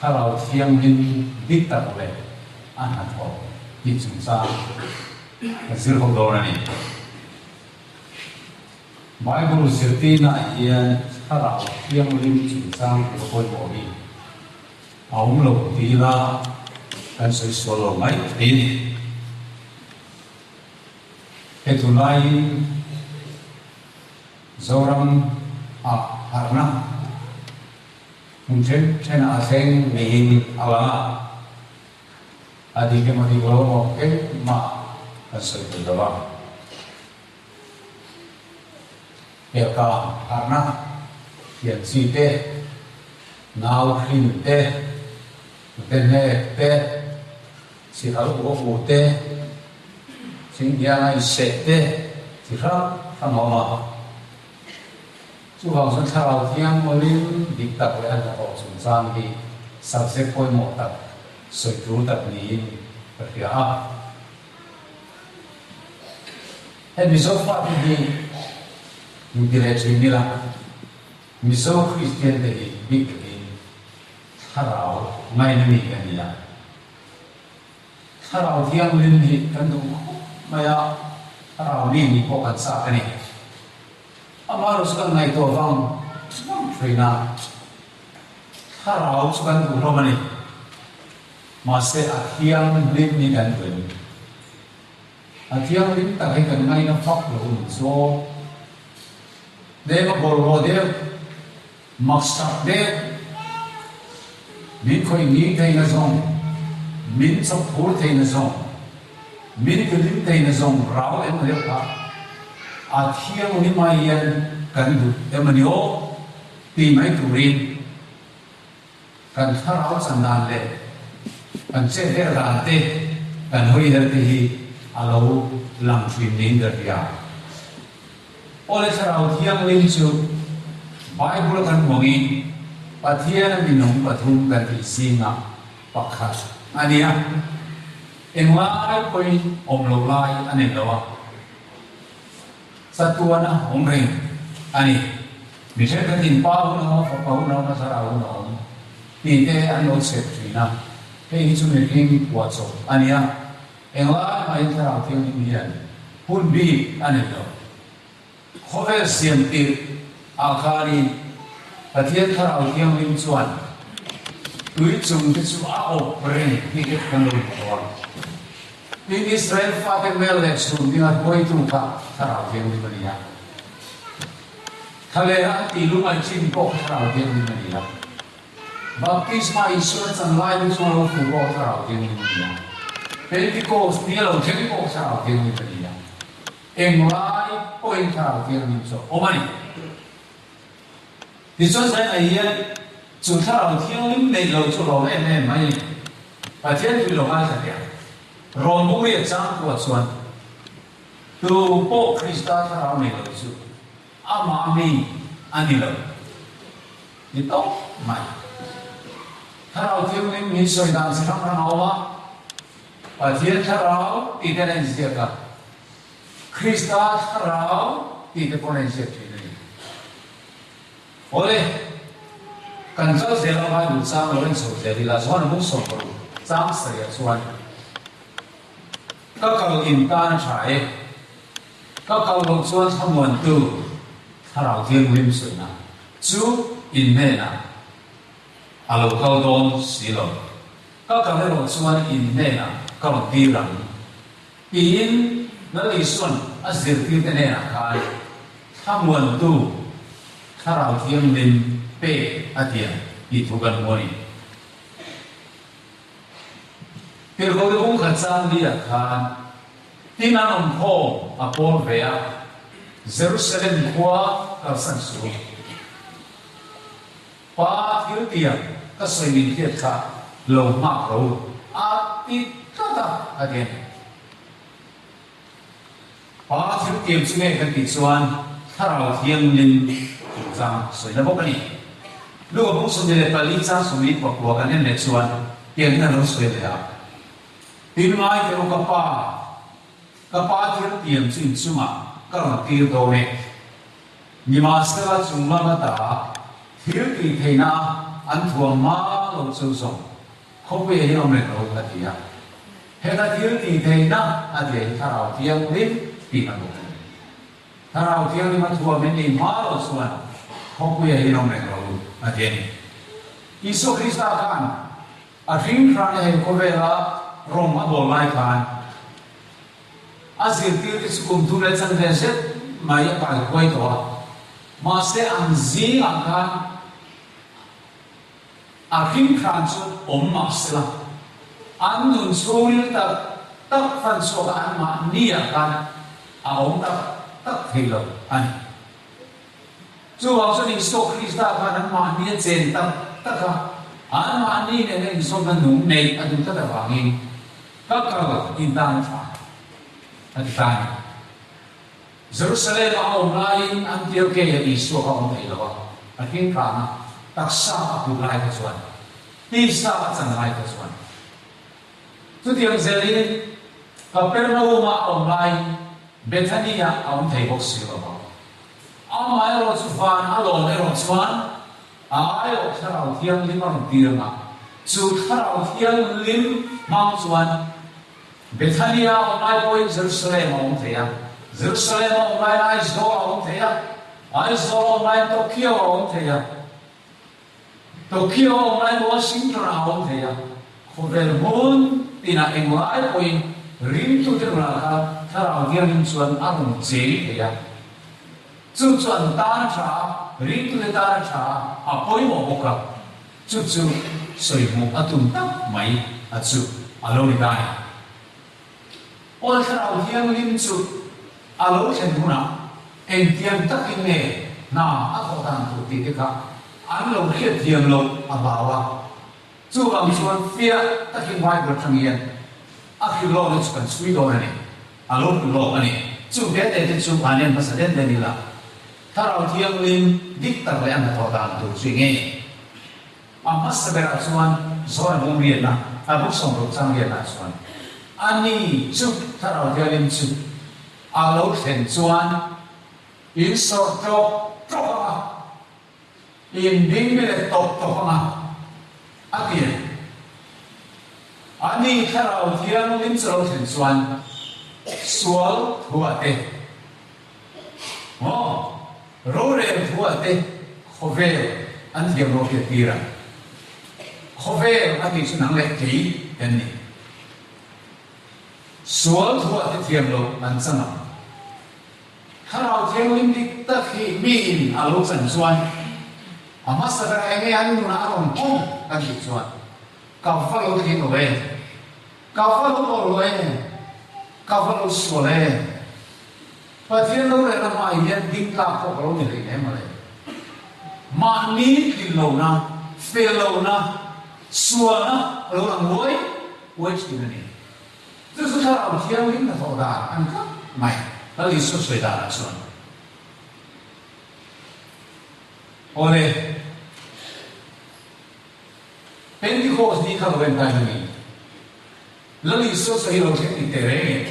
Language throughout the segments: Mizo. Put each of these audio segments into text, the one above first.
Thlarau Thianghlim dik tak leh a hnathawh tih chungchang ka zir ho dawn a ni. Bible zirtirnaah hian Thlarau Thianghlim chungchang tur pawimawh hi a awm lo ti ila kan sawi sual lo mai thei a ni. He tunlaiin Zoram ah harhna hmun then thenah a thleng niin a lang a, a dik emaw dik lo emaw engmah kan sawi thei lo a. Heka harhna thian chi te, nau hrin te, hnute hnek te, sihal uah u te, thinghianga inseh te chi hrang hrang a awm a. Chuvang chuan Thlarau Thianghlim dik tak leh a hnathawh chungchang hi subject pawimawh tak, sawi tur tak niin ka hria a. Hei Mizo fate hi inti leh thin ila, Mizo Kristian te hi bik takin Thlarau ngaina mi kan ni a. Thlarau Thianghlim hi kan duh khawp mai a, Thlarau mi nih pawh kan chak a ni. Amaherawh chu kan ngaihtuah vang vang thin a, Thlarau chu kan duh hlawm a ni. Mahse a thianghlim hi kan duh em? A thianghlim tak hi kan ngaina fak lo ni chu. Hnema bawlhhlawh deuh, maksak deuh, min khawih nging theihna zawng, min chawp phur theihna zawng, min tilim theihna zawng rau em leh kha a thianghlim ai hian kan duh em a ni aw tih mai turin Kan thlarau chan dan leh kan chet vel dan te, kan hawi her te hi a lo lang thin niin ka hria. Awle Thlarau Thianghlim chu Bible a kan hmuangin Pathian a minung pathum kan tih zingah pakhat a ni a, englai pawhin awm lo lai a nei lo a. Chatuan a awm reng a ni. Mi thenkhatin Pa hun a awm, Fapa hun a awm, a Thlarau hun a awm tih te an lo chhep thin a, hei hi chu mihring phuahchawp a ni a, englai mahin Thlarau Thianghlim hian hun bik a nei lo. Khawvel siam tirh ah khanin Pathian Thlarau Thianghlim chuan tui chung te chu a awp reng tih te kan lo hmu tawh a. Tin, Israel fate mel leh chhun dinga hruaitu kha Thlarau Thianghlim a ni a. Thlalera an tih lungaih chin pawh kha Thlarau Thianghlim a ni a. Baptisma Isua chan lai lu chunga lo fu pawh kha Thlarau Thianghlim a ni a. Pentecost ni a lo thleng pawh kha Thlarau Thianghlim a ni a. Englai pawhin Thlarau Thianghlim chu a awm a ni. Tichuan zainah hian chu Thlarau Thianghlim neih lo chu hlawm em em mai a ni. Pathian tui lo ngaithla teh ang. Rawn buk riat chang pawh chuan tu pawh Krista Thlarau nei lo chu amah mi a ni lo ni tawp mai. Thlarau Thianghlim hi sawi dan chi hrang hrang a awm a, Pathian Thlarau tih ten a inziak a, Krista Thlarau tih te pawh a inziak thin a ni. Awle, kan kal zel a Bible chang lo en chho zel ila chuan a bung sawm ka ru chang sarih ah chuan ka kal in tan a tha e, ka kal loh chuan thlamuantu Thlarau Thianghlim sawina chu in hnenah a lo kal dawn si lo, ka kal erawh chuan in hnenah ka rawn tir ang. Tiin Lal Isua'n a zirtirte hnenah khan thlamuantu Thlarau Thianghlim pek a tiang tih thu kan hmu a ni. Tirhkohte kungkhat chang liah khan tin an awm khawm a pawl ve a, Jerusalem khua kalsan suh. Pa thil tiang ka sawi min hriat kha lo nghak ro a ti tlat a, a ti a ni. Pa thil tiang chu nge kan tih chuan Thlarau Thianghlim chungchang sawina bawk a ni. Luka bung 24 chang 29 kan en leh chuan tiang hian a lo sawi leh a, Tin ngai teh u ka pa, ka pa thil tiang chu inchungah ka rawn tir dawn e. Nimahsela chung lam ata thil tih theihna an thuam hma. loh chu zawng khawpuiah hian awm reng lo a ti a. Heta thil tih theihna a ti a hi Thlarau Thianghlim tihna bawk a ni. Thlarau Thianghlim a thuam in nih hma loh chuan khawpuiah hian awm reng lo a ti a ni. Isua Krista khan a hringhrana he khawvela rawng a bawl lai khan a zirtirte chu kum thum leh chanve zet mai a kai huai tawh a, mahse an zingah khan a hringhran chu awm mah sela, an nun chhungril tak tak fan chhuaka anmahniah khan a awm tak tak thei lo a ni. Chuvang chuan Isua Krista khan anmahni a chen tak tak a, anmahni nena inzawmna nung neih a duh tlat avangin ka kal intan a tha a ti ta a ni. Jerusalem a awm laiin Antiokeia Isua kha a awm thei lo a, a hring hran a, taksa a put lai kha chuan, tisa a chan lai kha chuan. Chutiang zelin Kapernaum-a a awm laiin Bethany-ah a awm thei bawk si lo a. Amaherawh chu van a lawm erawh chuan a aiawh Thlarau Thianghlim a rawn tir ang a, chu Thlarau Thianghlim hmang chuan Bethania a awm lai pawhin Jerusalem a awm thei a, Jerusalem a awm laiin Aizawl a awm thei a, Aizawl a awm laiin Tokyo a awm thei a, Tokyo a awm laiin Washington a awm thei a, khawvel hmun tinah englai pawhin ringtute nunah khan Thlarau Thianghlim chuan a rawn chei thei a. Chu chu an tan a tha a, ringtute tan a tha a, a pawimawh bawk a. Chu chu sawi hmuh a tum tak mai a chu a lo ni ta a ni. Aw Thlarau Thianghlim chu a lo thlen hunah engtiang takin nge hna a thawh dan tur tih te kha an lo hriat thiam loh a hlau a. Chuvang chuan fiah takin Bible atang hian a hrilh lawkna chu kan chhui dawn a ni. A lo hrilh lawk a ni. Chung te te te chu an en hmasa den den ila. Thlarau Thianghlim dik tak leh a hnathawh dan tur chu nge? A hmasa berah chuan Zohar bung riatna, a bung sawmruk chang riatnaah chuan a ni chu Thlarau Thianghlim chu a lo thlen chuan in sawr ṭawk ṭawk ang a, in dingmi leh tawp tawp ang a, a ti a ni. A ni Thlarau Thianghlim chu a lo thlen chuan sual thuah te, Maw? Rorel thuah te khawvel an thiam lo hriat tir a. Khawvel a tih chu nang leh kei kan ni. Sual thuah te thiam lo an chang ang. Thlarau Thianghlim dik tak hi miin a lo chan chuan a hmasa berah enge an nunah a rawn pawm kan tih chuan ka va lo tling lo e, ka va lo awr lo e, ka va lo sual e. Pathian lo rehna hmai hian ding tlak pawh ka lo ni hlei hle mawle. Mahni tlin lohna, fel lohna, sualna a lo lang uai uai thin a ni. Chu chu Thlarau Thianghlim hnathawh dan a ni tlat mai, Lal Isua sawi danah chuan. Awle, Pentecost ni kha lo en tai hmangin Lal Isua sawi hi lo thleng dik teh reng em?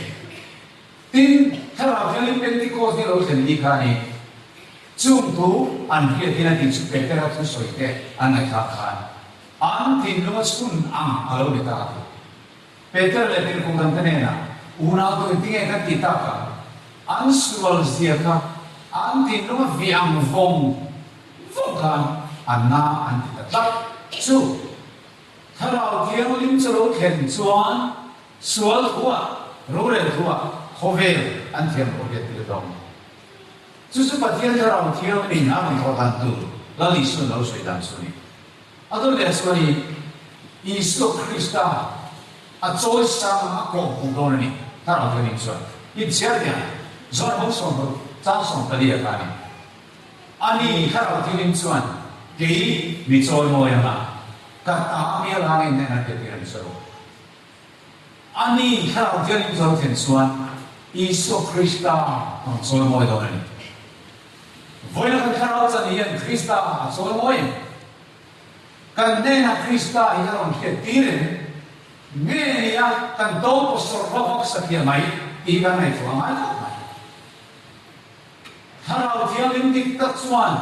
Tin, Thlarau Thianghlim Pentecost ni lo thlen ni kha a ni. Chung thu an hriatin a tih chu Petera thusawi te an ngaihthlak khan an thinlung a chhun ang a lo ni ta a ti. Peter leh tirhkoh dangte hnenah, Unau tu engtinge kan tih tak ang? An sual zia kha an thinlung a vi ang vawng vawng khan a na an ti ta tlat. Chu Thlarau Thianghlim chu lo thlen chuan Sual thuah, rorel thuah khawvel an thiam khawp hian thil dawng. Chu chu Pathian Thlarau Thianghlimin a rawn thawh dan tur Lal Isua'n lo sawi dan chu a ni. A dawt leh chuan i Isua Krista a chawi sang a kawh hmuh dawn a ni, Thlarau Thianghlim chuan inchhiar hian John ho 16 chang 14 a kha a ni. A ni, Thlarau Thianghlim chuan kei mi chawimawi anga ka ta mi a la ngei hnenah tia tir a ni sawi. A ni, Thlarau Thianghlim zo thlen chuan Isua Krista rawn chawimawi dawn a ni. Vawiina kan Thlarau chan hian Krista a chawimawi em? Kan hnenah Krista hi a rawn hriat tir em? Nge ni a kan tawng pawh sawrh vak vak satliah mai tih hi kan ngaihtuah a ngai khawp mai. Thlarau Thianghlim dik tak chuan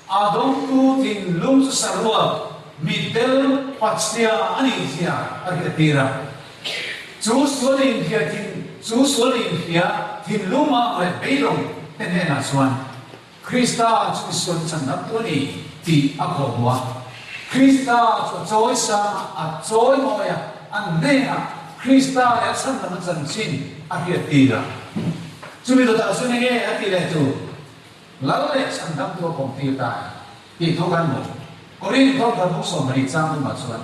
a dawngtu thinlung chu saruak. Mitdel Pachhia a nih zia a hriattir a. Chu sual inhria thin, chu sual inhria thinlung mang leh beidawng te hnenah chuan Krista chu misual te chhandamtu a ni tih a khawhmuh a. Krista chu a chawi sang a, a chawi mawi a, an hnenah Krista leh a chhandamna chanchin a hriattir a. Chumi dawtah chuan enge a tih leh tur? Lal leh chhandamtu a pawmtir ta e tih thu kan hmu. Korin thawmthar buk 20 chang tumah chuan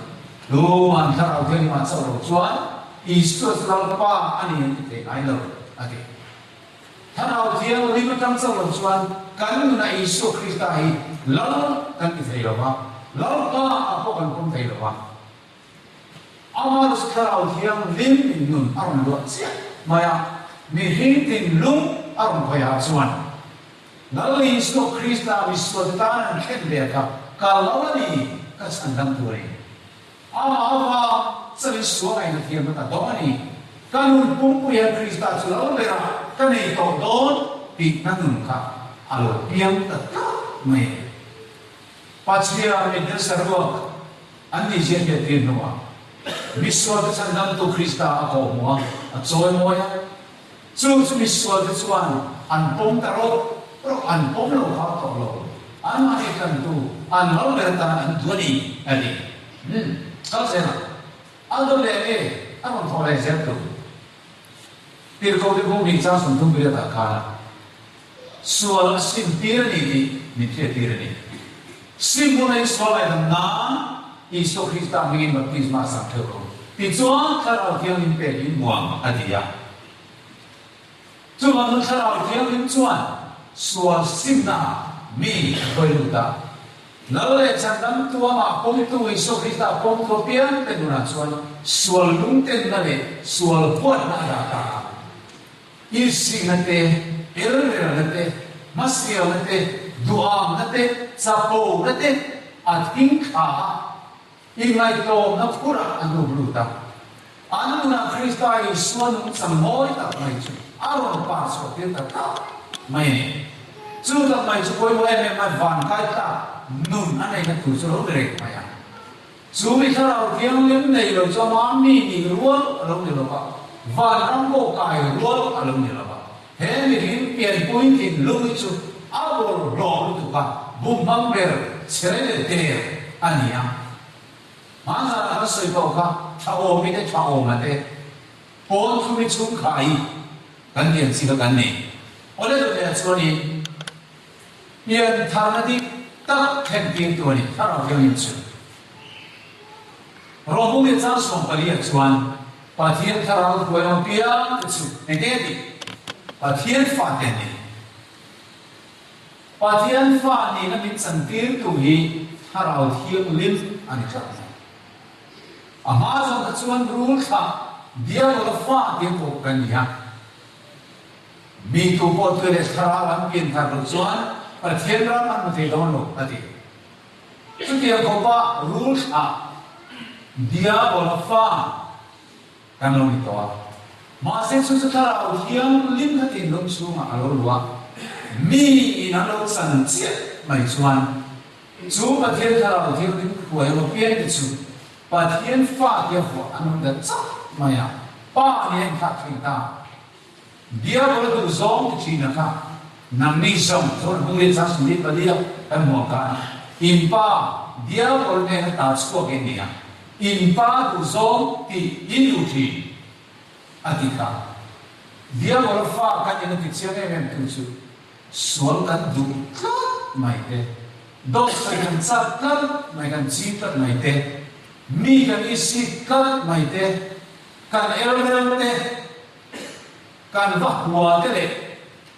Tuman Thlarau Thianghlimah chauh lo chuan Isua chu Lalpa a ni an ti thei ngai lo a ti. Thlarau Thianghlim atang chauh lo chuan kan nunah Isua Krista hi Lal kan ti thei lo va, Lalpa ah pawh kan pawm thei lo va. Amah chu Thlarau Thianghlim in nun a rawn luah chiah mai a, mihring thinlung a rawn khawih ah chuan Lal Isua Krista misualte tan an thlen ve kha ka lo a ni, ka chhandam tur a ni. Amah avang chuan Isua ngaihna thiamna ka dawng a ni. Ka nun pumpui hian Krista chu lo berah ka nei tawh dawn tihna nun kha a lo piang ta tlat mai a ni. Pathian mitdel saruak an nih zia hriattir hnuah misualte chhandamtu Krista a kawhhmuh a, a chawimawi a. Chu chu misualte chuan an pawm ta rawk rawk, an pawm lo kha tawh lo. Anmahni tlantu an lo ber atan an duh a ni, a ti. Umm, kal zel ang. A dawt leh nge a rawn thawh leh zel tur? Tirhkohte bung hnih chang 30 riatah khan Sual a sim tir a ni tih min hriat tir a ni. Sim huna in sual ngaihdam nan Isua Krista hmingin baptisma a chang theuh lo. Tichuan Thlarau Thianghlim pek in muang a ti a. Chuvangin Thlarau Thianghlim chuan sual simna ah mi a hruai lut a. Lal leh Chhandamtu amah pawmtu Isua Krista pawmtu apiang te nunah chuan sual lungtenna leh sual huatna a dah ta a. Insikna te, elrelna te, hmasialna te, duhamna te, chapona te a thing thla a, inngaihtlawmna phurah an uk lut a. An nunah Krista Isua nungchang mawi tak mai chu a rawn par chhuah tir ta tlat mai a ni. Chu tak mai chu pawimawh em em mai vankai tlak nun a neihna tur chu lo ni reng mai a. Chu mi Thlarau Thianghlim nei lo chu ama mi nih rual a lo ni lo va, vanram pawh kai rual a lo ni lo va. He mihring pianpui thinlung hi chu a bawlhhlawh lutuk a, bumhmang ber chhe leh der a ni a. Hmanzana kan sawi pawh kha Thaawmi te Thaawma te pawn thumi chhungkhai kan lian chi kha kan ni. Awle dawt leh chuanin. Piantharna dik tak thlentirtu a ni, Thlarau Thianghlim chu. Rawhbung leh chang 14 ah chuan Pathian Thlarau hruai awm piang te chu eng nge tih? Pathian fate an ni. Pathian fa nihna min chantirtu hi Thlarau Thianghlim a ni tlat mai. A hma zawng kha chuan rul thlah Diabola fa tia pawh kan ni a. Mi tu pawh tui leh thlarau an pian thar loh chuan Pathian ram an hmu thei dawn lo, a ti. Chutiang khawpa rul thlah Diabola fa kan lo ni tawh a. Mahse chu chu thlarau thianghlim kha thinlung chhungah a lo luh a, mi in an lo chan chiah mai chuan chu Pathian thlarau thianghlim hruai awm apiang te chu Pathian fa tia vuah an awm dat chauh mai a, Pa nih a inthlak thin ta. Diabola duh zawng ti thin a kha nangni zawng chuan hung leh chang sumli palia kan hmuh ang khan in pa Diabol hnena ta chhuak in ni a, in pa duh zawng tih in duh thin a ti kha. Diabola fa kan in a ti chiang em em tu chu sual kan duh tlat mai te, dawt sawi kan chak tlat mai kan ching tlat mai te, mi kan isik tlat mai te, kan elrel te, Kan va hua te leh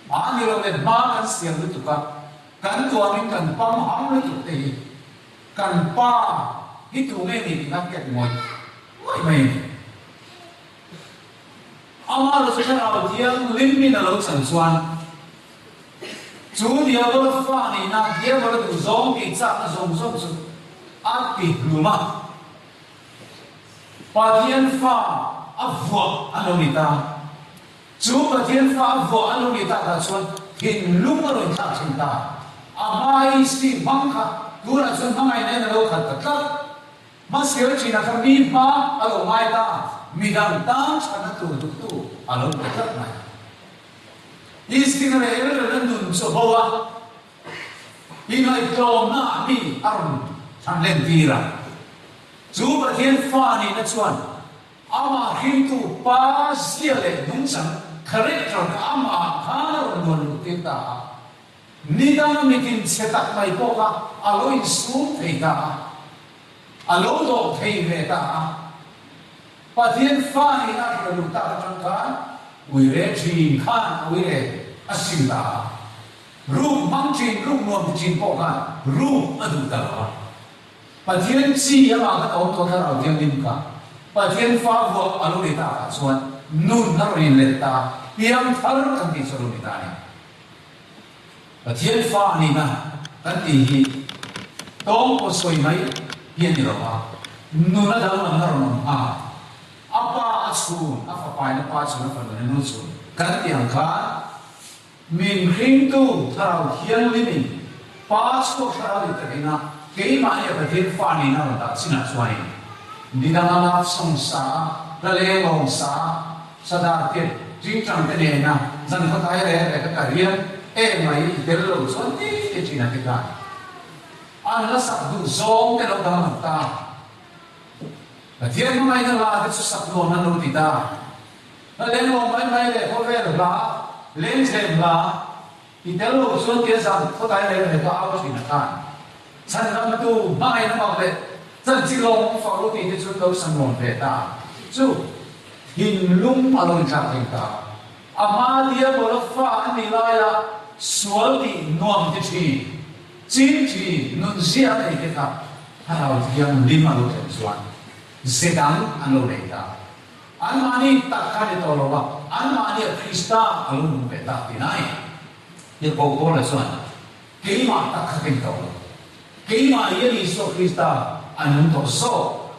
mahni lo leh hma kan siam lutuk a, kan tuamin kan pam ham lutuk te hi kan pa hi tu nge ni tih khan kek ngawih ngawih mai a ni. Amah lo chu Thlarau Thianghlim in a lo chan chuan chu Diabola fa nihna, Diabola duhzawng tih chakna zawng zawng chu a ti hlum a. Pathian fa a vuah a lo ni ta. Chu Pathian fa a vuah a lo ni takah chuan thinlung a rawn thlak thin ta. A hmai si hmang kha tunah chuan hmangaihna in a lo khat ta tlat. Hmasial ṭhinah kha mi hma a lo ngai ta, midang tan ṭhatna tur duhtu a lo ni ta tlat mai. Istina leh Elrena nun chu ho a, ingaihtlawmna ah mi a rawn thlan lentir a. Chu Pathian fa nihna chuan amah hrimtu pa zia leh nungchang, character, kha amah khan a rawn luan luh tir ta a. Ni dang mitin chhe tak mai pawh kha a lo insum thei ta a, a lo dawh thei ve ta a. Pathian fa nihna a hruai luh tak atang khan uire thin khan a uire a sim ta a. Ruk hmang thin, ruk nuam ti thin pawh khan ruk a duh ta lo a. Pathian chi amah khan a awm tawh Thlarau Thianghlim kha Pathian fa vuah a lo ni takah chuan nun a rawn inlet ta a, piangthar kan tih chu a lo ni ta a ni. Pathian fa nihna kan tih hi tawng pawh sawi mai hi a ni lo a, nun a danglamna rawn awm nghal. A pa a chhun, a fapain a pa chhun, a fanuin a nu chhun kan tih ang khan min hringtu Thlarau Thianghlimin Pa chhuak Thlarau dik takin a keimahni a Pathian fa nihna rawn dah chinah chuanin midang a love song sa a, hla lenglawng sa a, Sadar te, Tingtang te nena zan khawtlai reng reng ka ka riam em mai i tel lo chuan ti ti thin a ti ta. An la sak duh zawng te lo danglam ta. Pathian hmangaihna hla te chu sak nuam an lo ti ta. Hla leng lo mai mai leh khawvel hla, lengzem hla, I tel lo chuan tia zan khawtlai reng reng ka au thin a khan. Chhandamtu hmangaihna mak leh chanchin lawm fak lo tih te chu lo sam rawn ve ta chu thinlung a lo inthlak thei ta. A hma diabola fa a nih laia sual tih nuam ti thin, ching thin, nunzia a nei te kha Thlarau Thianghlim a lo thlen chuan ze dang an lo nei ta. Anmahni tak kha ni tawh lo a, anmahnia Krista a lo nung ve tak tih nai. Tirhkoh Paula chuan, Keimah tak kha ka ni tawh lo. Keimah hian Isua Krista a nung tawh zawk.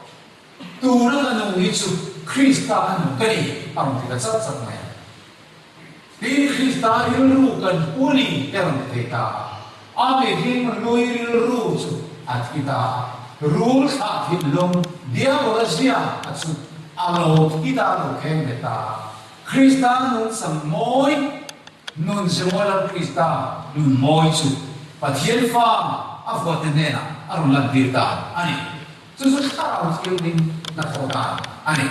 Tuna ka nung hi chu Krista a nung ka ni, a rawn ti ta chat chat mai a. Tin, Krista rilru kan pu ni te rawn ti thei ta a. A mihring hlui rilru chu a thi ta a, rul thlah thinlung diabola zia a chu a lo thi ta lo kheng ve ta a. Krista nun sam mawi, nun ze mawi lo Krista nun mawi chu Pathian fa a vuate hnenah a rawn lantir ta a ni. Chu chu Thlarau Thianghlim hnathawh dan a ni.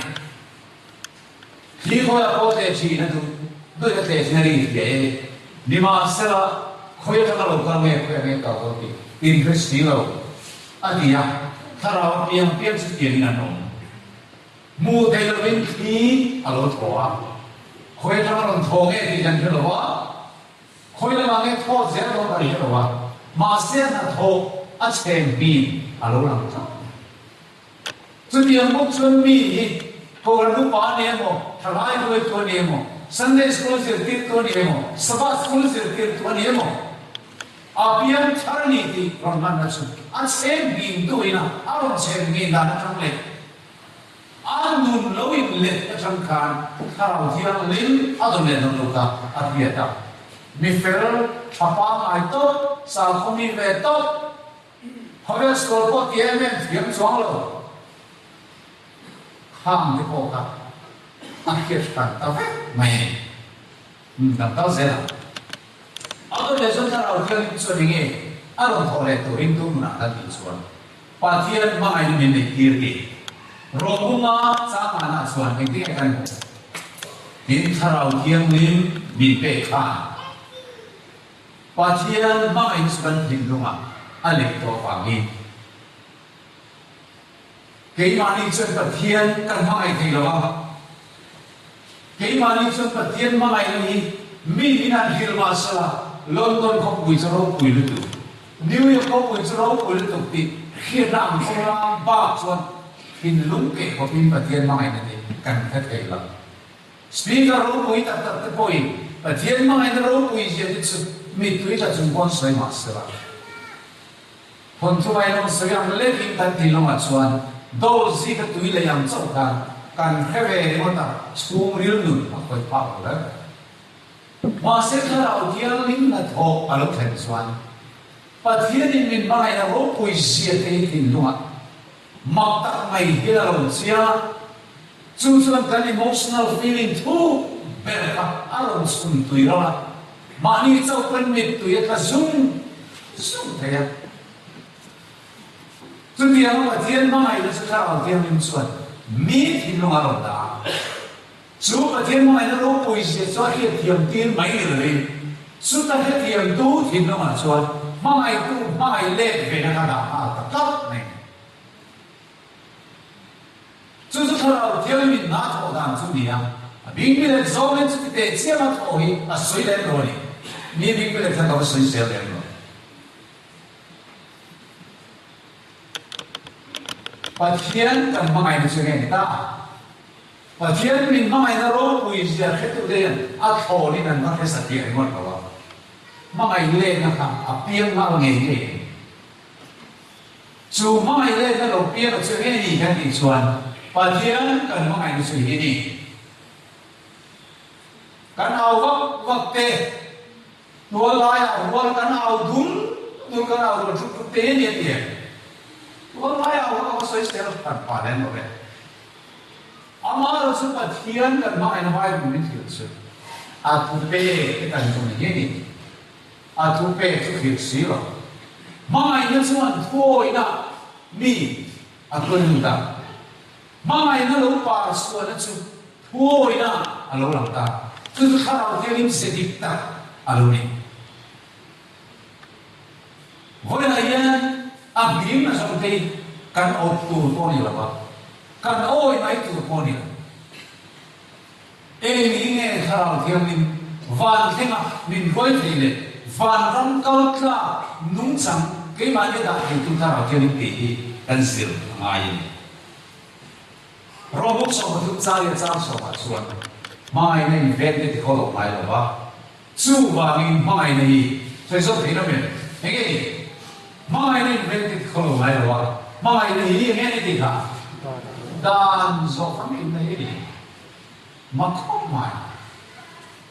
Thli khawiah pawh tleh thin a duh duih a tleh thin a ring hria e. Nimahsela, khawi atanga lo kal nge khawi ange kal dawn tih inhre si lo a ti a, thlarau a piang piang chu tiangin an awm. Hmuh theih lovin thli a lo thaw a, khawi atanga rawn thaw nge tih kan hre lo a, khawi lamah nge thawt zel dawn kan hre lo a, mahse a hnathawh a chheng hmin a lo lang tlat mai. Chutiang bawk chuan mi hi Kohhran upa a ni emaw, thalai hruaitu a ni emaw, Sunday School zirtirtu a ni emaw, Sabbath School zirtirtu a ni emaw, a piang thar a ni tih rawn hmanna chu a chheng ngin tuin a a rawn chheng ngin dan atang leh a nun lo inlet atang khan Thlarau Thianghlim a dawn leh dawn lo kha a hriat a. Mi fel tha pangngai tawp, sakhaw mi ve tawp, Khawvel sual pawh ti em em thiam chuang lo khang te pawh kha a hriat hran ta vek mai a ni. Umm kan kal zel ang. A rawn leh chuan Thlarau Thianghlim chuan enge a rawn thawh leh tur ringtu nunah kan tih chuan Pathian hmangaihna min neih tir tih Rohmunga changana chuan engtin nge kan hmuh? Tin Thlarau Thianghlim min pek khan Pathian hmangaihna chu kan thinlungah a leh tawh avangin keimahni chuan Pathian kan hmangaih thei lo a. Keimahni chuan Pathian hmangaihna hi mi in an hrilh mah sela London khawpui chu ropui lutuk, New York khawpui chu ropui lutuk tih hriatna ang khawlang bak chuan thinlung keh khawpin Pathian hmangaihna hi kan hre thei lo. Speaker ropui tak tak te pawhin Pathian hmangaihna ropui zia te chu mittui tla chung pawn sawi mah se la. Thawnthu ngainawm sawi ang lekin kan thinlungah chuan dawr zika tui lei ang chauh khan kan hre ve ringawt a, chhungril nun a khawih phak lo reng. Mahse Thlarau Thianghlim hnathawh a lo thlen chuan Pathianin min hmangaihna ropui zia te hi thinlungah. Mak tak mai hian a rawn chiang a, chu chuan kan emotional feeling thuk ber kha a rawn chhun tui ral a, mahni chauh pawn mittui a tla zung zung thei a. Chutianga Pathian hmangaihna chu Thlarau Thianghlim chuan mi thinlung a rawn dah a. Chu Pathian hmangaihna ropui zia chu a hriatthiam tir mai ni lovin, chuta hrethiamtu thinlungah chuan hmangaihtu hmangaih let vena kha dah nghal ta tlat mai. Chu chu Thlarau Thianghlim in a thawh dan chu ni a, a bingbilet zawngin chuti teh chiam a thawh hi a sawi lem lo a ni. Mi bingbilet hian ka va sawi zel lem lo. Pathian kan hmangaihna chu nge ni ta? Pathian min hmangaihna ropui zia hretute hian a thlawnin an va hre satliah ringawt lo a, hmangaih letna kha a piang nghal ngei ngei a ni. Chu hmangaih letna lo pianga chu nge ni kan tih chuan Pathian kan hmangaihna chu hi ni. Kan au vak vak te. Tual laiah rual kan au dul dul kan au rual ṭhup ṭhup te a ni a ti em? Tual laiah rual ka va sawi sel hran pah lem lo ve. Amah lo chu Pathian kan hmangaihna Bible min hrilh chu a thu pek te kan zawm hi a ni. A thu pek chu hrilh si lo. Hmangaihna chuan thuawihna mi a tluan lut a. Hmangaihna lo par chhuahna chu thuawina a lo lang ta. Chu chu thlarau thianghlim ze dik tak a lo ni. Vawiinah hian a hming a zawng te hi kan awp tur pawh a ni lo va, kan awi mai tur pawh a ni lo. Eng hi nge thlarau thianghlim van thlenga min hruai thei leh vanram kal tlak nungchang keimahni a dah theitu thlarau thianghlim tih hi kan zir a ngai a ni. Rawbuk 13 chang leh chang sawmah chuan hmangaihna in ven te tikhaw lo ngai lo va, chuvangin hmangaihna hi sawi zawk theih lo em? Enge ni? Hmangaihna in ven te tikhaw lo ngai lo a, hmangaihna hi enge ni tih kha dan zawh famkimna hi a ni. Mak khawp mai.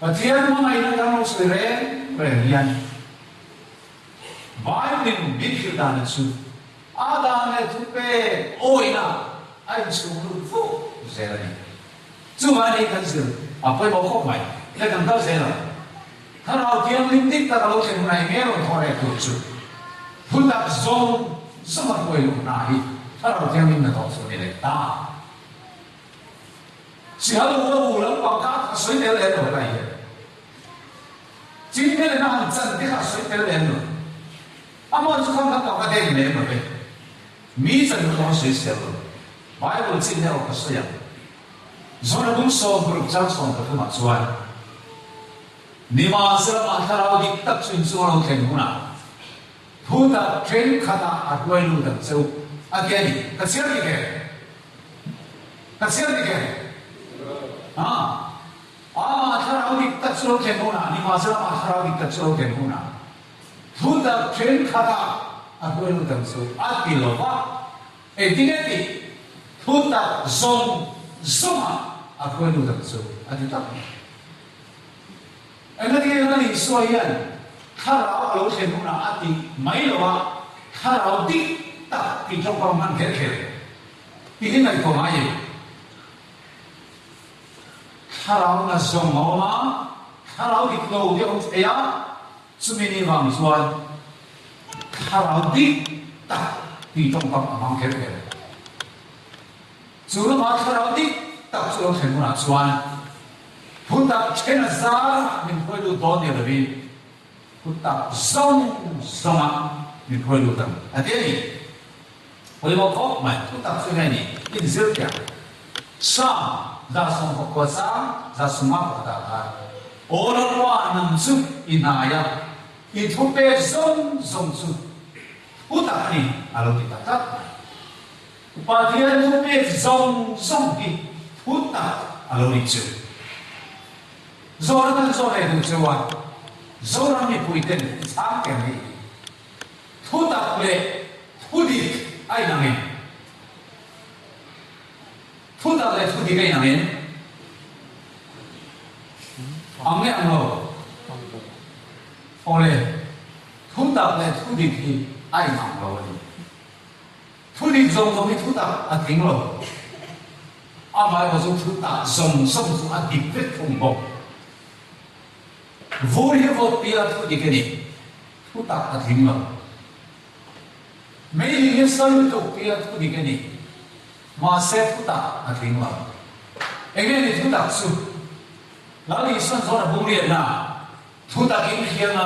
Pathian hmangaihna kan lo sawi reng reng hian Bible-in min hrilh dan chu a dan leh thupek awihna a inchhung lut fo zel a ni. Chuvang hi kan zir a pawimawh khawp mai. Hle kan kal zel ang. Thlarau Thianghlim dik tak a lo thlen hunah enge rawn thawh leh tur chu thutak zawng zawng a hruai luh hna hi Thlarau Thianghlim hnathawh chu a ni leh ta. Sihal u a u lampang kha a sawi tel lem lo lai hian Chin hmelin a han chan te kha a sawi tel lem lo. Amawn chu khang lampang ka deng lem lo ve. Mi chan chu ka va sawi sel lo. Bible chin erawh ka sawi ang. Zawna bung 60 chang 13 ah chuan Nimahsela mah thlarau dik tak chu inchung a lo thlen hunah Thutak thenkhatah a hruai lut ang che u a ti a ni. Ka chhiar dik em? Ka chhiar dik em? Ha? Amah thlarau dik tak chu lo thlen hunah, nimahsela amah thlarau dik tak chu lo thlen hunah, thutak thenkhatah a hruai lut ang che u a ti lo va. Engtin nge tih? Thutak zawng zawngah a hruai lut ang che u a ti tak mai. Engati nge Isua hian thlarau a lo thlen hunah a tih mai lo a, thlarau dik tak tih tawngkam hman kher kher tih hi ngaihtuah ngai em? Thlarau na zawng a awm a, thlarau dik lo te a awm thei a, chumi ni vang chuan thlarau dik tak tih tawngkam a hmang kher kher. Chu lamah thlarau dik tak chu lo thlen hunah chuan Thutak then a zar min hruai lut dawn ni lovin thutak zawng zawngah min hruai lut ang a ti a ni. Pawimawh khawp mai thutak chu hei a ni, inzir thiam. Psalm 119 chang 150 pakhatah khan, Aw Lalpa nang chu i hnai a, i thupek zawng zawng chu thutak a ni a lo ti ta tlat mai. Pathian thupek zawng zawng hi thu tak a lo nih chu. Zoram an zawh leh duh chuan Zoram mipuiten i chhang tel hi thu tak leh thu dik a inang em? Thu tak leh thu dik a inang em? Ang leh ang lo? Awle, thu tak leh thu dik hi a inang lo a ni. Thu dik zawng zawng hi thu tak a tling lo. Amaherawh chu thu tak zawng zawng chu a dik vek thung bawk. Vur hi vawt tia thu dik a ni. Thu tak a tling lo. Meiling hi sawi lutuk tia thu dik a ni. Mahse thu tak a tling lo. Enge ni thu tak chu? Lal Isuan chuan a bung riatna thu takin thianga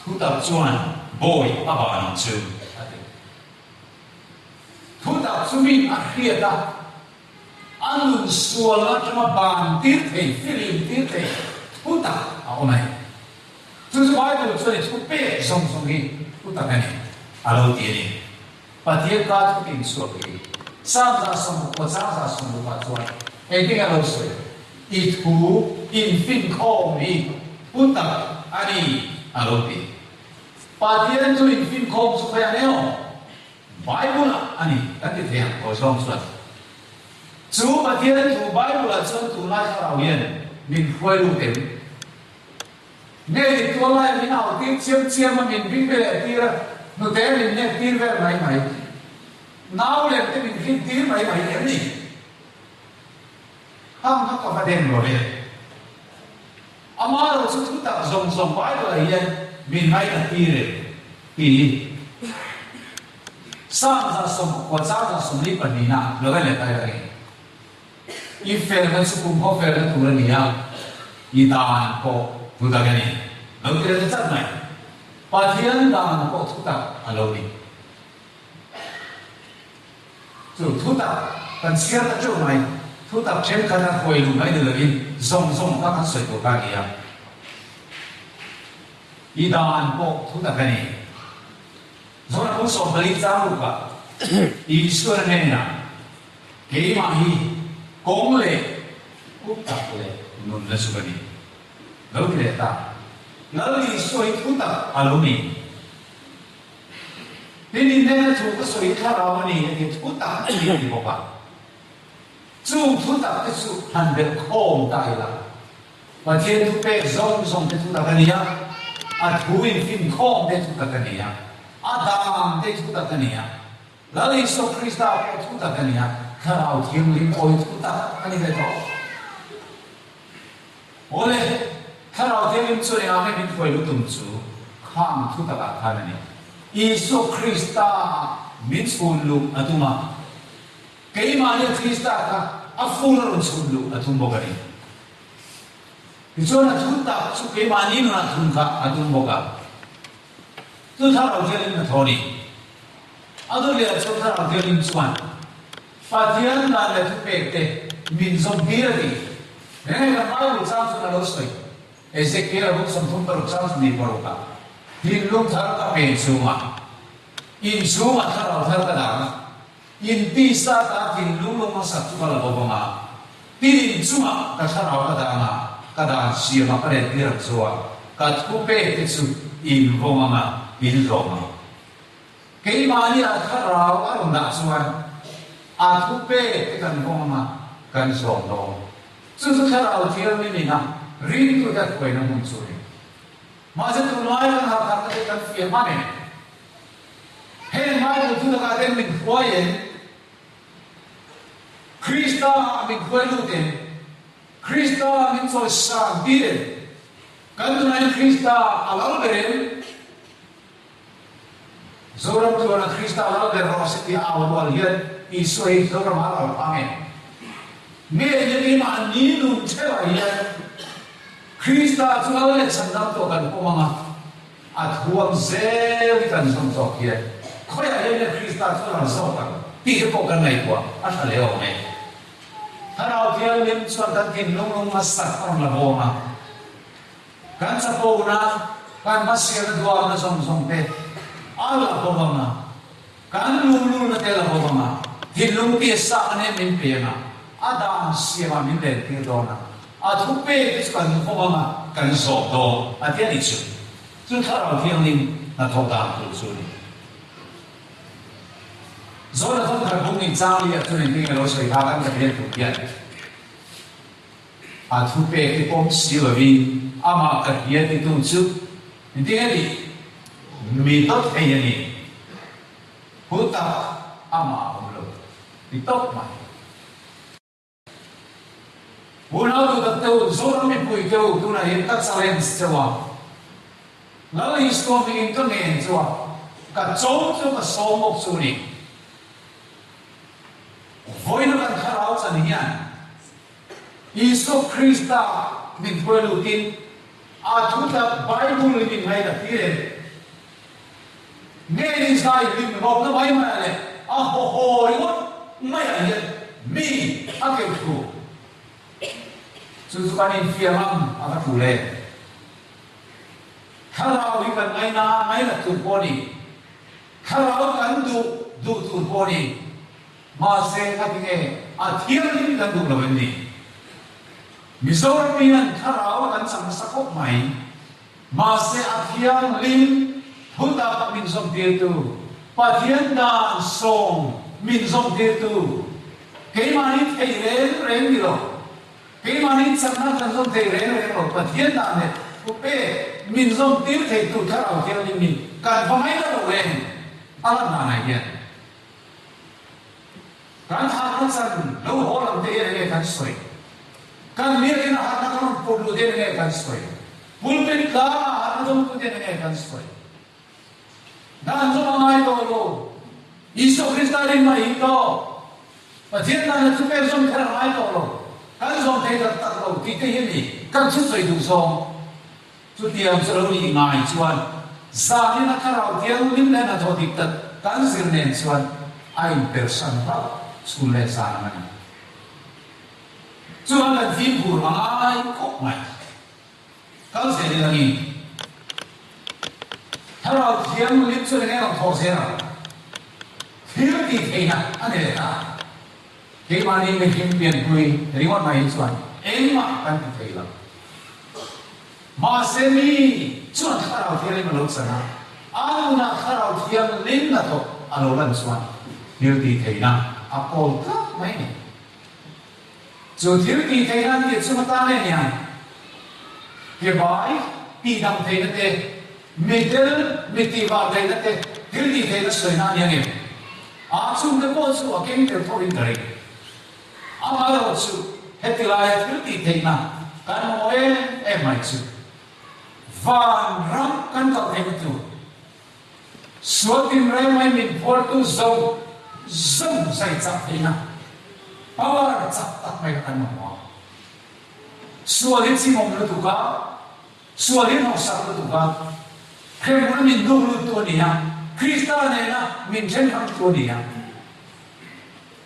thu tak chuan bawi a ban ang chu a ti. Thu tak chu min a hriat a, a nun sual atanga ban tir thei, filim tir thei thu tak a awm a ni. Chu chu Bible chuan i thu pek zawng zawng hi thu tak a ni a lo ti a ni. Pathian ka thu tin chhuak hi Psalm 160 chang 160 ah chuan engtin a lo sawi? I thu infinkhawm hi thu tak a ni a lo ti. Pathian chu infinkhawm chu khawi ang emaw Bible ah a ni kan ti thei ang aw zawng chuan. Chu Pathian thu Bible ah chuan tunlai thlarau hian min hruai lut em? Nge i tual laia min au tir chiam chiam a, min bing leh tir a, hnute min nek tir vel mai mai, nau lem te min hlim tir mai mai em ni? Hang kha ka va den lo ve. Ama lo chu thu tak zawng zawng Bible ah hian min ngaihna tir em? Tih Psalm 110 chang 42 ah lo en leh ta ila nge? I felna chu kum khaw felna tur a ni a, i dan pawh thutak a ni. Lo ti reng chat mai. Pathian dan pawh thutak a lo ni. Chu thutak kan chhiar ta teuh mai. Thutak thenkhat a huai luh mai ni loin zawng zawng kha kan sawi tur kha a ni a. I dan pawh thutak a ni. Zawhna kawng 14 chang rukah Isua hnenah Keimah hi kawng leh kut tak leh nunna chu ka ni. Lo ti leh ta. Lal Isua hi thu tak a lo ni. Tin, in hnena thu ka sawi hi thlarau a ni a ti, thu tak a ni a ti bawk a. Chung thu tak te chu han belh khawm ta ila. Pathian thu pek zawng zawng te thu tak a ni a, a thu infinkhawm te thu tak a ni a, a dan te thu tak a ni a. Lal Isua Krista pawh thu tak a ni a, Thlarau Thianghlim pawh hi thu tak a ni ve tawh. Awle, Thlarau Thianghlim chu engah nge min hruai lutum chu khang thu takah khan a ni. Isua Krista min chhun luh a tum a, keimahnia Krista kha a fur a rawn chhun luh a tum bawk a ni. Tichuan a thu tak chu keimahni nunah thun kha a tum bawk a. Chu Thlarau Thianghlim hnathawh a ni. A dawt leh chu Thlarau Thianghlim chuan Pathian dan leh thupek te min zawm tir a ti. Heng kan Bible chang chuan a lo sawi, Ezekiel a buk 36 chang 26 ah, Thinlung thar ka pen chungah, inchungah Thlarau thar ka dah a, In tisa ta thinlung lo hmasak chu ka la bo vang a, tin in chungah ka thlarau ka dah ang a, ka dan siamah ka let tir ang chu a, ka thu pek te chu in vawng ang a, in hlawm ang. Keimahni a thlarau a rawn dah chuan a thu pek te kan vawng ang a, kan zawm dawn. Chu chu thlarau thianghlim in a ringtute a hruaina hmun chu a ni. Mahse tunlai kan harhharhna te kan fiah hman em? Heng Bible thu lakah ten min hruai em? Krista ah min hruai lut em? Krista ah min chawisan tir em? Kan tunah hian Krista a lal ber em? Zoram tluana Krista a lal ber rawh se tia au rual hian Isua hi Zoramah a lal phang em? Nge ni keimahni nun theuhah hian Krista chu lal leh chhandam tawh kan pawm ang a? A thuam zel hi kan zawm zawk hian khawiah hian nge Krista chu a rawn zawk ang tih te pawh kan ngaihtuah a tha hle awm e. Thlarau Thianghlim chuan kan thinlung lung hmasak a rawn la bawm a, kan chapona, kan hmasialna duamna zawng zawng te a la bawm ang a, kan luhlulna te a la bawm ang a, thinlung tiasakna nen min pe ang a, a dan siamah min lentir dawn a. A thupek te chu kan vawm ang a, kan zawh dawn a ti a ni chu. Chu Thlarau Thianghlim hnathawh dan tur chu a ni. Zawhna thawmkhat bung in chang li ah chuan engtin nge lo sawi kha kan Pathian thu hian a thupek te pawm si lovin amah ka hria titu chu engtin nge tih mi dawt thei a ni. Hu tak. Amah a awm lo ti tawp mai. Unau duhtak te u, Zoram mipui te u, tunah hian ka challenge cheu a, Lal Isua hmingin ka ngen cheu a, ka cho chu ka sawm bawk chu ni. Vawiina kan thlarau chan hian Isua Krista min hruai lutin a thutak Bible hi min ngaihna tir em? Nge ni zai hlim rawpna mai mai ah leh a haw haw ringawt mai ah hian mi a keuh thu chu chu kan infiam ang a va tul em? Thlarau hi kan ngaina ngainat tur pawh a ni. Thlarau kan duh duh tur pawh a ni. Mahse kha tinge a thianghlim kan duh lo em ni? Mizoram hian thlarau kan chang nasa khawp mai. Mahse a thianghlim thutak min zawmtirtu, Pathian dan sawm min zawmtirtu, keimahni thei reng reng ni lo, keimahni chakna kan zawm thei reng reng lo, Pathian dan leh thupek min zawmtir theitu Thlarau Thianghlim hi kan va ngaina lo em? A lan danah hian kan harhna chan lo haw lam te hian enge kan sawi? Kan biakina harhna kan rawn put luh te hian enge kan sawi? Pulpit tlangah harhna dawngtu ten enge kan sawi? Dan zawm a ngai tawh lo. Isua Krista rinna a him tawh. Pathian dan a thupek zawm kher a ngai tawh lo. Kan zawm thei tak tak lo tih te hi a ni kan thusawi duh zawng. Chutiang chu lo nih ngai chuan zanin a thlarau thianghlim leh hnathawh dik tak kan zir nen chuan a inpersan hlauh chhun leh zan ang a ni. Chuan kan fimkhur a ngai khawp mai. Kal zel ila ni. Thlarau Thianghlim chu enge rawn thawh zel ang? Thil tih theihna a ni leh ta. Keimahni mihring pianpui ringawt mai hi chuan engmah kan ti thei lo. Mahse mi chuan Thlarau Thianghlim a lo chan a, a nunah Thlarau Thianghlim hnathawk a lo lan chuan thil tih theihna a kawl tlat mai a ni. Chu thil tih theihna an tih chung atan em hian ke bai tih dam theihna te, mi tel mi tih var theihna te, thil tih theihna sawina a ni ang em? A chhungte pawh chu a keng tel tho in ka ring. Amaherawh chu heti laia thil tih theihna kan mamawh em em mai chu vanram kan kal theihna tur Sual tinreng mai min phuartu zawng zawng zai chak theihna power chak tak mai kha kan mamawh a. Sual hi chimawm lutuk a, sual hi hnawksak lutuk a, hremhmun min hnuk luttu a ni a, Krista nena min then hrangtu a ni a.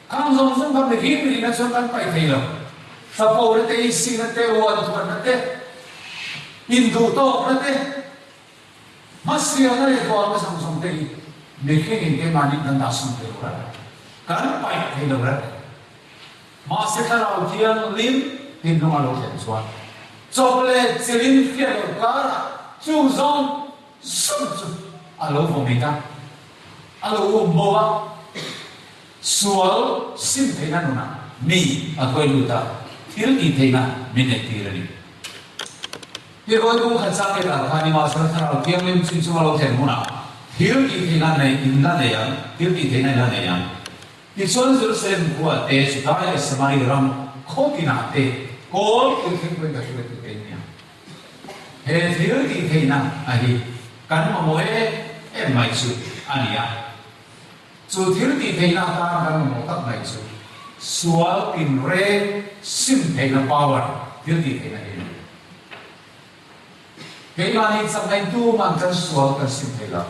Khang zawng zawng kha mihring rihna chuan kan paih thei lo. Chapo-na te, isina te, uanthuanna te, induhtawkna te, Hmasialna leh tuarna zawng zawng te hi mihringin keimahni kan dah sawn thei lo reng a, kan paih thei lo reng. Mahse Thlarau Thianghlim thinlung a lo thlen chuan chawp leh chilin fiah lo karah chung zawng zawng chu a lo vawmit a, a lo um bo a, sual sim theihna nunah mi a hruai lut a, thil tih theihna min neihtir a ni. Hi hawi kung khat chang leh ah khan Nimahsela Thlarau Thianghlim chin chunga lo thlen hunah thil tih theihna nei in la nei ang, thil tih theihna in la nei ang. Tichuan Jerusalem khua te, Judai leh Samari ram khaw tinah te kawl thil thleng pawhin ka hruaitu te in ni ang. He thil tih theihna a hi kan mamawh em em mai chu a ni a. Chu thil tih theihna atan kan mamawh tak mai chu sual tinreng sim theihna power thil tih theihna hi a ni. Keimahni chakna in tuman kan sual kan sim thei lo.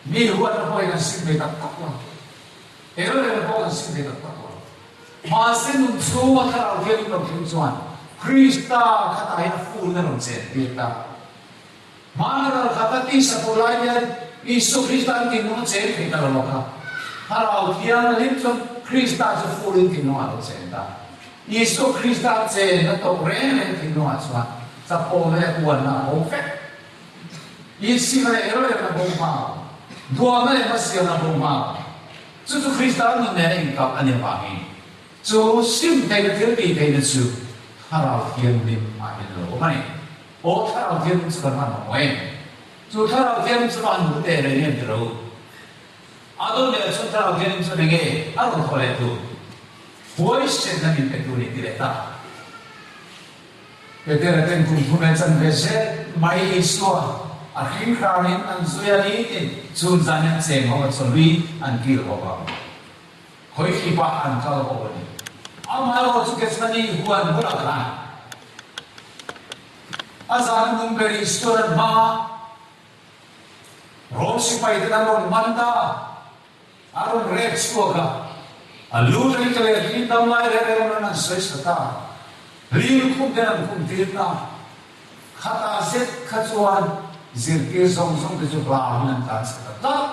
Mi huatna pawhin kan sim thei tak tak lo. Elrelna pawh kan sim thei tak tak lo. Mahse nun chhunga Thlarau Thianghlim lo thleng chuan Krista khatah hian a fulna rawn chen tir ta. Hmana ral khat a tisa tur lai hian Isua Krista an thinlung a cheng thei ta lo a kha. Thlarau Thianghlim chuan Krista chu fulin thinlungah a lo cheng ta. Isua Krista chen a toh reng reng thinlungah chuan chapawlna leh uanna a bo vek. Isina leh elrelna bo hma, duamna leh hmasialna bo hma. Chu chu Krista nun nena inkalh a ni avangin chu sim theihna thil tih theihna chu Thlarau Thianghlim ah hian a lo awm a ni. Aw Thlarau Thianghlim chu kan hman mamawh em? Chu Thlarau Thianghlim chu van hmu teh reng em tiro? A dawn leh chuan Thlarau Thianghlim chuan enge a rawn thawh leh tur? Huaisenna min pe tur ni ti leh ta. Petera ten kum thum leh chanve zet mai Isua a hringhranin an zui a ni tin chun zan an cheng ho a chawlui an kil ho ang. Khawi hripah an kal ho a ni. Amaherawh chu Gethsemane huan bulah khan a zan hnung ber Isuan an hmang a, Rom sipai ten an rawn man ta, a rawn rek chhuak a, a lu rei ta leh hlim dam lai reng reng rawn an sawi sa ta, hlim khum ten an khum tir ta. Khatah zet kha chuan zirtir zawng zawng te chu hlauin an tlan chhe ta tlat.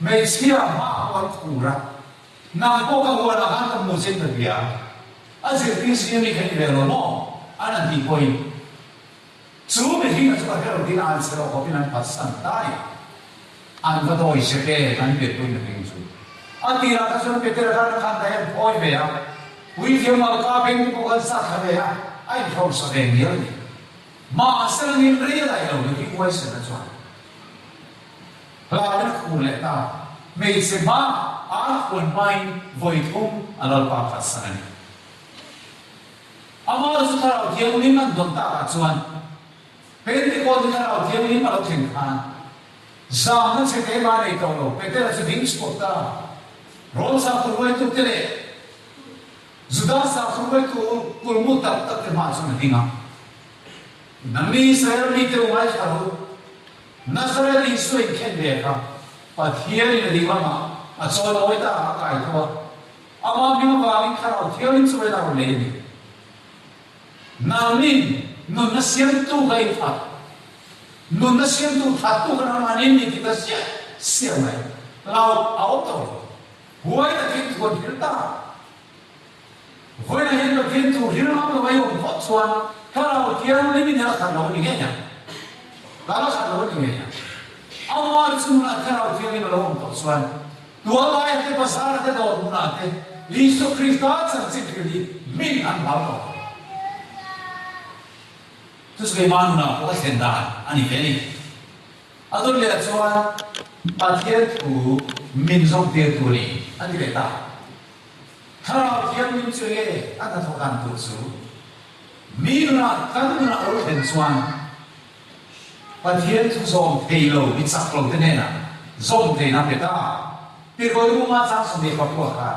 Hmeichhia hma pawh an khur a, nang pawh ka huanah khan ka hmu chin ta bia, a zirtir zing ami kha i ni ve lo maw? An han tih pawhin. Chu mihringa chu ka hre lo tiin an chhe lo khawpin an phatsan ta a ni. An va dawi zet e, an pianpui mihring chu. A tirah kha chuan Petera khan a khan ta hian phawi ve a, puithiam Malka beng te pawh khan sa thla ve a, a inhrawm sa ve ngial a ni. Mahse min rei a daih lo mihring huaisen a chuan hlauin a khur leh ta. Hmeichhe hma ar khuan hmain vawi thum a Lalpa phatsan a ni. Amah chu Thlarau Thianghlim an dawn takah chuan Pentecost-i Thlarau Thianghlim a lo thlen khan zamna chhe te mah nei tawh lo Petera chu ding chhuak ta. Rom sakhaw hruaitute leh Juda sakhaw hruaitu kulmu tak tak te hmah chuan a ding a, Nangni Israel mite u ngaithla rawh u, Nazareth Isua inkhen ve kha Pathianin a ding lamah a chawimawi ta a kai tho a, Amah hming avangin Thlarau Thianghlim chu a rawn lei a ni. Nangnin nunna siamtu kha in that, nunna siamtu thattu kha nangmah nin ni tih ka ziah siam mai. Hlau a awm tawh lo. Huai takin thu an hril ta. Vawiinah hian Pathian thu hril ngam lo mai awm phawt chuan Thlarau Thianghlim in a khat lo a ni ngei ang. Ka la khat lo a ni ngei ang. Amah chu nunah Thlarau Thianghlim a lo awm tawh chuan Tualaia te, bazara te, dawr hmunah te Isua Krista chanchin thil hi min an hlau tawh lo. Chu chu keimah nunah pawh a thlen dan a ni ve a ni. A dawt leh chuan Pathian thu min zawmtir tur a ni a ti leh ta. Thlarau Thianghlim chu enge a hnathawh dan tur chu mi nunah kan nunah a lo thlen chuan Pathian thu zawm thei lo mi chak lo te hnenah zawm theihna pe ta. Tirhkawi Ruma chang 12 pua khan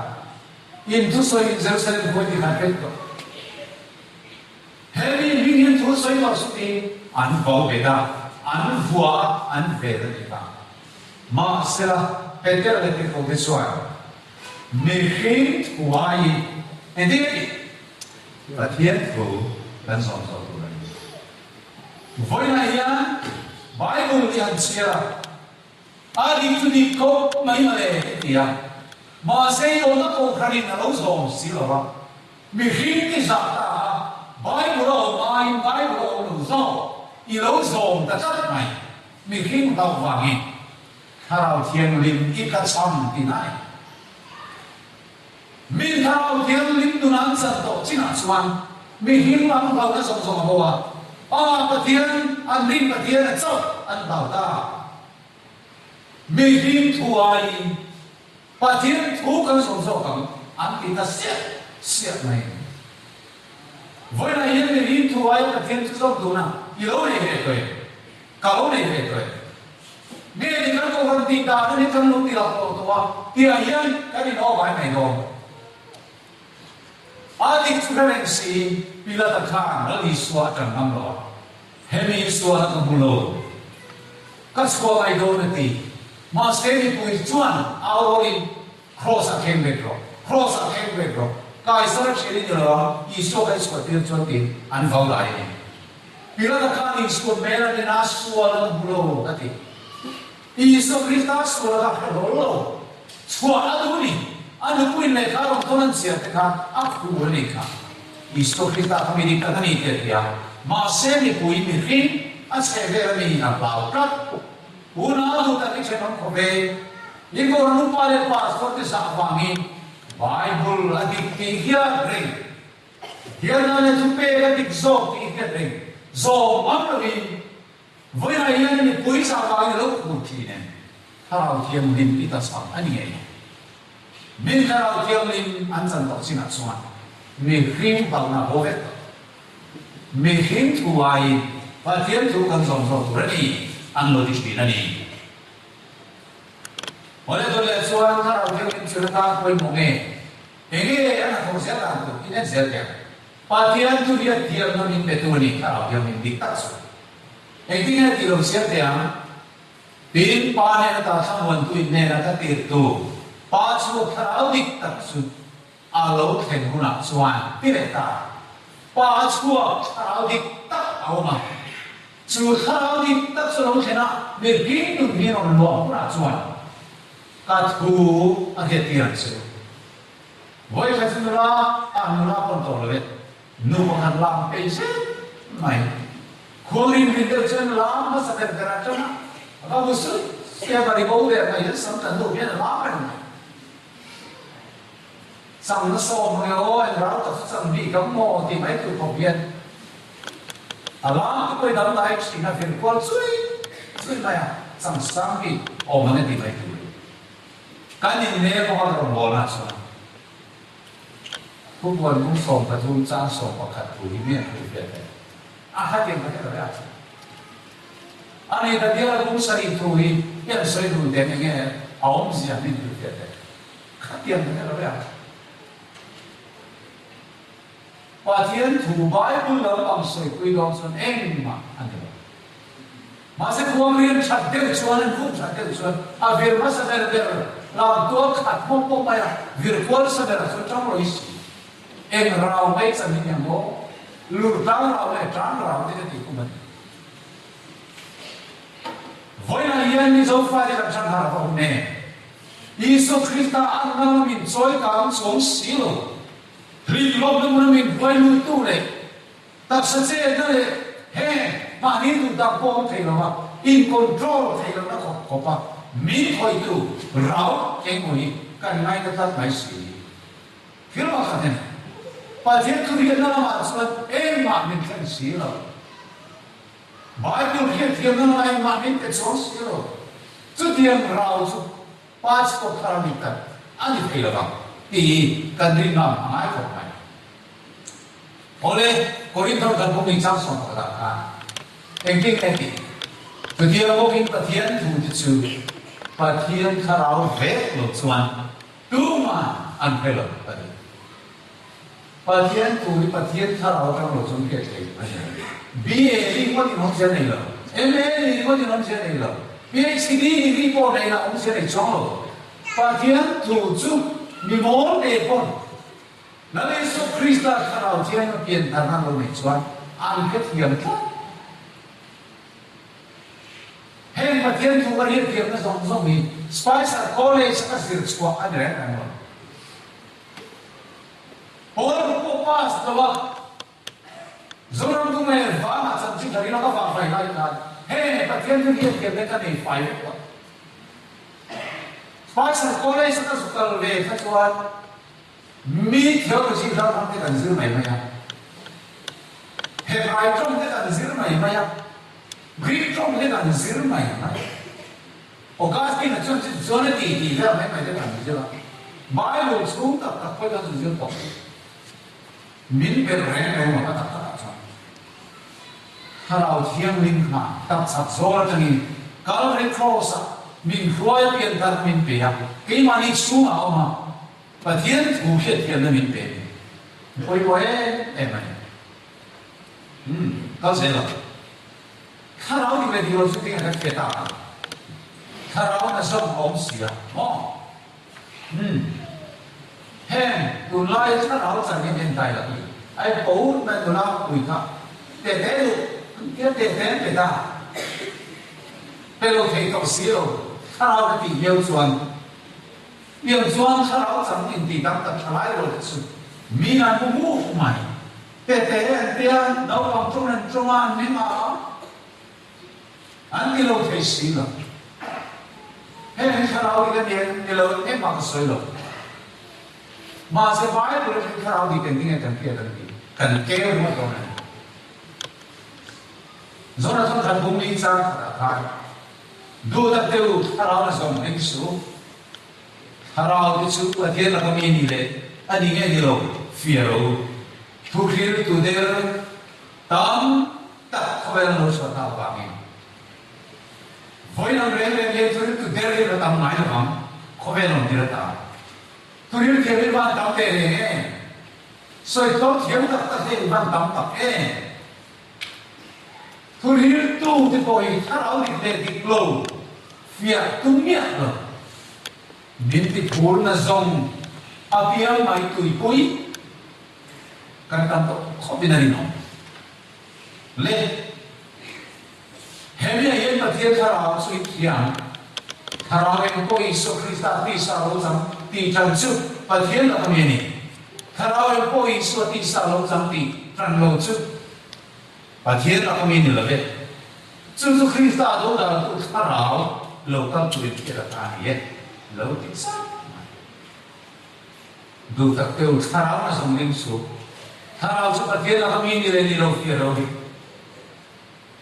in thusawi in Jerusalem huai ti khan hret tawh. He mi hming hian thu sawi tawh suh tiin an vau bet a, an vua a, an vel a ni kha. Mahsela Petera leh Tirhkoh te chuan mihring thu aiin engtin nge tih? Pathian thu kan zawm zawh tur a ni. Vawiinah hian Bible hi han chhiar a, a dik chu dik khawp mai mawle ka ti a, mahse i awmna kohhranin a lo zawm si lo va, mihring i zah ta a, Bible a awm aiin Bible a awm lo zawk, i lo zawm ta tlat mai, mihring hlauh vangin Thlarau Thianghlim i tlachham tihna a ni. Mi Thlarau Thianghlim nuna an chan tawh chinah chuan mihring lam hlauhna zawng zawng a bo a, Pa Pathian, an rin Pathian a chauh an hlau ta. Mihring thu aiin Pathian thu kan zawm zawk ang an ti ta siah siah mai. Vawiinah hian mihring thu aia Pathian chu zawk dun a, i lo nei ve tawh em? Ka lo nei ve tawh em? Nge ni kan kohhran tih dan hi kan lo ti lak tawh tawh a, tiah hian kan in awk ai mai dawn. A dik chu hre reng siin Pilata khan Lal Isua a ṭan ngam lo a, hemi Isua na ka hmu lo, ka chhuah mai dawn a ti. Mahse mipui chuan au rawlin Kraws ah kheng bet rawh, Kraws ah kheng bet rawh, Kaisara ṭhian i ni lo a, Isua kha i chhuah tir chuan tiin an vau lai a ni. Pilata khan Isua hmel a nen a sual a ka hmu lo a ti. Isua Krista sual a ka hre hlawl lo. Chhuah a duh ni. A nupuiin lehkha rawn tawn an chhiar te kha a khur a nih kha. Isua Krista kha mi dik tak a ni tih a ti a. Mahse mipui mihring a chheh vel a mi a hlau tlat. Unau duh tak i thenawm khawp e. I kawr upa leh pastor te zah vangin Bible a dik tih hian reng. Hialna leh thupek a dik zawk tih hriat reng zawm ngam loin vawiinah hian mipui zah vangin a lo khur thin em? Thlarau Thianghlim i ta chang a ni ngei. Mi Thlarau Thianghlim an chan tawh chinah chuan mihring hlauhna haw vek tawh. Mihring thu aiin Pathian thu kan zawm zawk tur a ni an lo ti thin a ni. Awle dawt leh chuan Thlarau Thianghlim chu atan pawimawh nge? Enge a hnathawh zel dan tur in en zel teh ang. Pathian thu hian thiamna min petu a ni Thlarau Thianghlim dik tak chu. Engtin nge tih lo siam teh ang? Tin, Pa hnen ata thlamuantu in hnena ka tirtu Pa chu Thlarau dik tak chu a lo thlen hunah chuan ti leh ta. Pa chhuak Thlarau dik tak a awm a, chu Thlarau dik tak chu lo thlen a, mihring nun hi rawn luah hunah chuan ka thu a hriattir ang che u. Vawikhat chu nula ah nula pawn tawh lo e. Nu pakhat lam peih zet mai. Khualrin rin deuh chuan lam hmasa ber ber a tang a, a va bu suih suih a, va ri bo der mai hian sam tan deuh hian a lam reng mai. Chang na sawm ang e aw, eng rau tak chu chang bik ang maw tih mai tur khawp hian a lam te pawh i dang dai thin a, vir kual chui chui mai a, chang sang bik awm ang e tih mai tur. Kan inhmel bawk a rawngbawlna chuan. Thubuan bung 13 chang 11 thu hi mi an hrilhfiah thei. A hatiang kha heta vek a. A ni Daniela bung 7 thu hi i an sawi dun teh eng nge a awmzia min hrilhfiah thei. Khatiang kha heta vek a. Pathian thu Bible lampang sawipui dawn chuan engmah a ni lo. Mahse khuang rian that deuh chuan an vum that deuh chuan a vir hmasa ber ber lam tual khat hmawm pawh mai a, vir kual sa berah chuan tang rawih si. Eng rau mai chan hi nia maw? Lur tang rau leh tang rau te ka tih kum a ni. Vawiinah hian Mizo fate kan than harh a awm em? Isua Krista an nang a min chawi kang chuang si lo. Hlimlawmna hmun a min hruai luttu leh Taksa chetna leh heng mahni duh tak pawh awm thei lo a, in control thei lohna khawp khawp a min khawihtu rau engmaw hi kan ngaina tlat mai si. Thil pakhat a ni. Pathian thuriatna lamah chuan engmah min thlen si lo. Bible hriatthiamna lamah engmah min pe chuang si lo. Chutiang rau chu Passport thar a ni tak a ni thei lo vang tih kan rin ngam a ngai khawp mai. Awle, Korinthar kan bawk chang 11 ah khan engtin nge tih? Chutiang bawkin Pathian thu te chu Pathian thlarau vek lo chuan tumah an hre lo a ni. Pathian thu hi Pathian thlarau atang lo chuan hriat thei a ni lo. BA nih ngawtin awmzia nei lo, MA nih ngawtin awmzia nei lo, PhD degree pawh nei lah awmzia nei chuang lo. Pathian thu chu mi mawl te pawn Lal Isua Krista thlarau thianghlim a pian tharna lo neih chuan an hrethiam tlat. Heng Pathian thu ka hriatthiamna zawng zawng hi Spicer College a ka zir chhuah a ni reng reng lo. Pawl pawh pass lo a, Zoram tu nge vangah chanchin tha rilak a vang fai lai khan heng Pathian thu hriatthiamna ka nei fai vek tawh. Spicer College a ka zu kal ve kha chuan mi theology hrang hrang te kan zir mai mai a, Hebrai tawng te kan zir mai mai a, Greek tawng te kan zir mai mai. Augustine-a chuan chu chuan a ti tih vel mai mai te kan zir a, Bible chhung tak tak pawh kan zir tawh. Min belh reng reng lo a tak takah chuan Thlarau Thianghlim kha tapchhak zawl atangin Calvary Cross-ah min hruai a pian thar min pe a, keimahni chhungah a awm a, Pathian thu hriatthiamna min pe a ni. Pawimawh em em a ni. Umm, kal zel ang. Thlarau dik leh dik lo chu tinge kan hriat tak ang? Thlarau na zawng a awm si a, maw? Umm. Heng tunlaia thlarau chan hi en tai lah i, ai po mai nula pui kha teh teh duh, tia teh teh an pe ta. Pe lo thei tawh si lo, thlarau ka tih viau chuan piang chuan thlarau chan intih tam tak thalai rual te chu min an hmu hmuh mai. Tete an tia, naupang tawng an tawng a, an meng a, an ti lo thei si lo. Heng hi thlarau dik a ni em? Ni lo, engmah ka sawi lo. Mahse Bible atangin thlarau dik engtin nge kan hriat an ti? Kan kel ringawt dawn a ni. Jonathan khan bung li chang khatah khan. Duh tak teh u, thlarau na zawng ring suh. Thlarau te chu Pathian laka mi ni leh a ni nge ni lo fiah rawh u. Thu hriltu der tam tak khawvel an lo chhuah tak avangin vawiin ang reng reng hian thu riltu der hi a la tam ngai lo vang, khawvel awm tir ata. Thu ril thiam in van tam teh reng e. Sawi tlawm thiam tak tak hi in van tam tak e. Thu riltu te pawh hi thlarau dik leh dik lo fiah tum miah lo. Min ti phurna zawng a piang mai tuipui kan tam tawh khawp in a rinawm. Le, hemi ah hian Pathian thlarau chu i thiam. Thlarau eng pawh Isua Krista tisa lo chang tih tan chu Pathian laka mi a ni. Thlarau eng pawh Isua tisa lo chang tih tan lo chu Pathian laka mi ni lo ve. Chu chu Krista dodaltu thlarau lo kal turin thil a ta a ni e, lo ti zat mai. Duh tak teu thlarau na zawng ring suh. Thlarau chu Pathian laka mi ni leh ni lo fiah lo hi.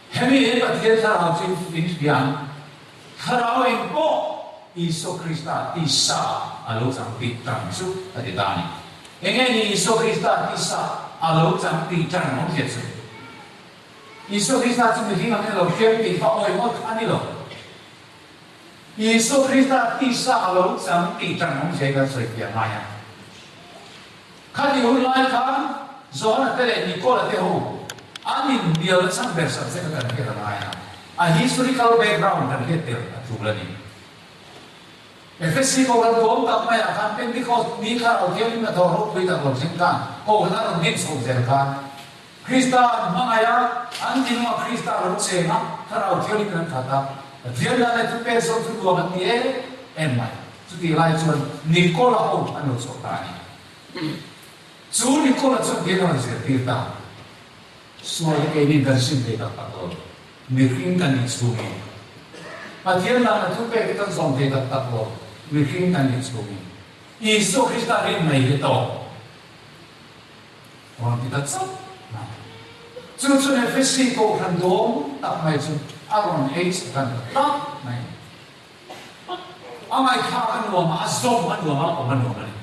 Hemi he Pathian thlarau chu in hria ang. Thlarau eng pawh Isua Krista tisa a lo chang tih tan chu a ti ta a ni. Enge ni Isua Krista tisa a lo chang tih tan awmzia chu? Isua Krista chu mihring angin a lo hriam tih kha awi ngawt a ni lo. Isua Krista tisa a lo chang tih tan awm zia hi kan sawi fiah ngai a. Khati hun lai khan Johana te leh Nikola te ho an inbial na chhan ber subject a kan hriat a ngai a, a historical background kan hriat tel a tul a ni. Efesi Kohhran duam tak maiah khan Pentecost ni thlarau thianghlim hnathawh ropui tak lo thleng khan Kohhran a rawn din chho zel khan Krista an hmangaih a, an thinlungah Krista a lo cheng a, Thlarau Thianghlim an khat a, Pathian dan leh thupek zawng chu nuam an ti em em mai. Chutih lai chuan Nikola ho an lo chhuak ta a ni. Chu Nikola chuan tihian a rawn zirtir ta, Sual hi keinin kan sim thei tak tak lo, mihring kan nih chhungin. Pathian dan leh thupek hi kan zawm thei tak tak lo, mihring kan nih chhungin. Isua Krista rin mai hi tawk. Rawn ti ta chauh mai. Chu chu Efesi kohhran dawm tak mai chu a rawn ei chhe tan ta tak mai. A ngaihthlak a nuam a, a zawm a nuam a, awm a nuam a ni.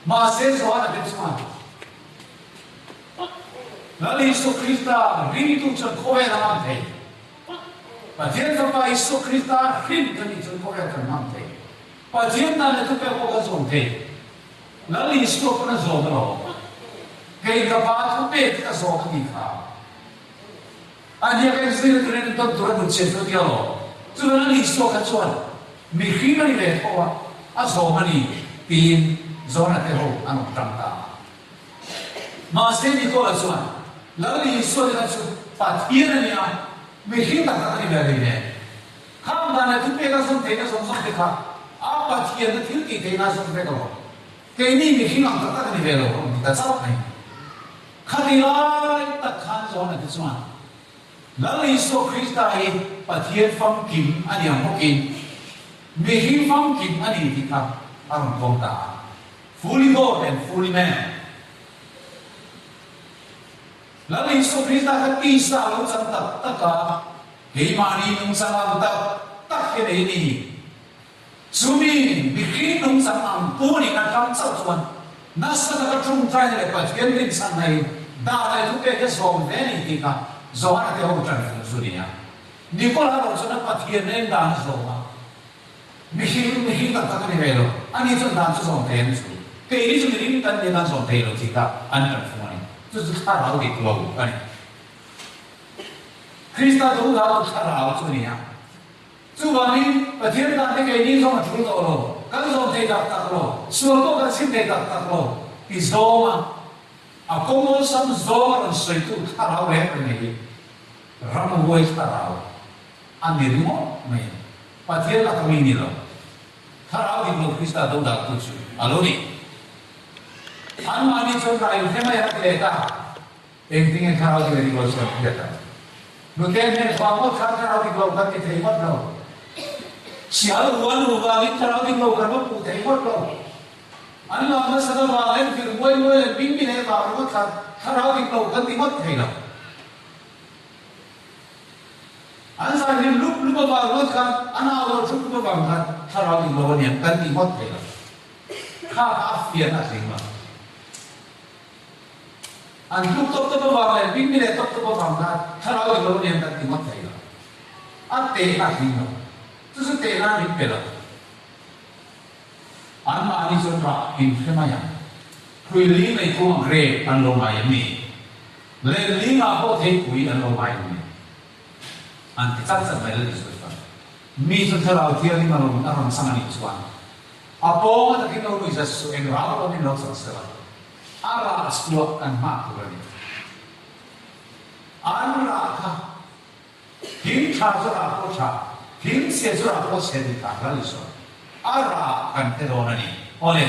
Mahse Johana te chuan Lal Isua Krista ringtu chuan khawvel a ngam thei. Pathian Fapa Isua Krista hrin kan nih chuan khawvel kan ngam thei. Pathian dan leh thupek pawh kan zawm thei. Lal Isua pawn a zawm alawm. Kei ka pa thu pek hi ka zawm a tih kha. A hniak en zui na turin an tawn tur a nun chian chu a ti alawm. Chuan Lal Isua kha chuan mihring a ni ve tho a, a zawm a ni tiin Johana te ho an awm tang ta a. Mahse Nikola chuan Lal Isua te kha chu Pathian a ni a, mihring tak tak a ni ve rei nen. Khang dan leh thupek a zawm theihna zawng zawng te kha a Pathianna thil tih theihna a zawm vek lo. Keini mihring ang tak tak a ni ve lo a rawn ti ta chauh mai. Khati lai tak khan Johana te chuan Lal Isua Krista hi Pathian famkim a ni ang bawkin mihring famkim a ni tih kha a rawn pawm ta a. Fully God and fully man. Lal Isua Krista kha tisa a lo chang tak tak a. Keimahni nungchang ang tak tak hi nei ni. Chumi mihring nungchang ang pu nih atang chauh chuan nasa taka tawngtaina leh Pathian rinchhanna hi dah leh thupek hi a zawm ve a ni tih kha Johana te ho tan fung zu nia. Nikola erawh chuan a Pathianna in dan a zawm a, mihring mihring tak tak a ni ve lo, ani chuan dan chu zawm thei an chu. Keini chu mihring kan nia kan zawm thei lo tih kha an tan fung a ni. Chu chu thlarau dik lo a ni. Krista chu unau thlarau chu a ni a. Chuvangin, Pathian tan te keini zawng a tul tawh lo, kan zawm thei tak tak lo, sual pawh kan sim thei tak tak lo ti zawnga a kawng awlsam zawnga rawn sawitu thlarau reng reng hi ramhuai thlarau a ni ringawt mai a ni. Pathian laka mi ni lo, thlarau dik lo Krista dodaltu chu a lo ni. Anmahni chuan rai hre mai a ti leh ta. Engtinge thlarau dik leh dik lo chu kan hriat ang? Nute hmel vang ngawt khan thlarau dik lo kan ti thei ngawt lo. Sial huan hu vangin thlarau dik lo kan va puh thei ngawt lo. An lam nasat avang leh vir muai muai leh bing mi leh vang ringawt khan thlarau dik lo kan ti ngawt thei lo. An zai hlim lup lup avang ruat khan an au lo thup lup avang khan thlarau dik lo a niang kan ti ngawt thei lo. Kha kha a fian a tling lo. An tluk tawp tawp avang leh bing mi leh tawp tawp avang khan thlarau dik lo a niang kan ti ngawt thei lo. A tehna a tling lo. Chu chu tehna min pe lo. Anmahni chuan rah in hre mai ang. Phui ling lei kawngah grape an lo ngai em ni? Len lingah pawh theipui an lo ngai em ni? An ti chat chat mai Lal Isua chuan. Mi chu Thlarau Thianghlim a rawn a rawn chang a nih chuan a pawng a takin lo nuih zat suh eng rau pawhin lo chang sela a rah chhuah kan nghah tur a ni. An rah kha Thing tha chu rah pawh tha, thing chhia chu rah pawh chhe tih kha Lal Isua a rah kan hre dawn a ni. Awle,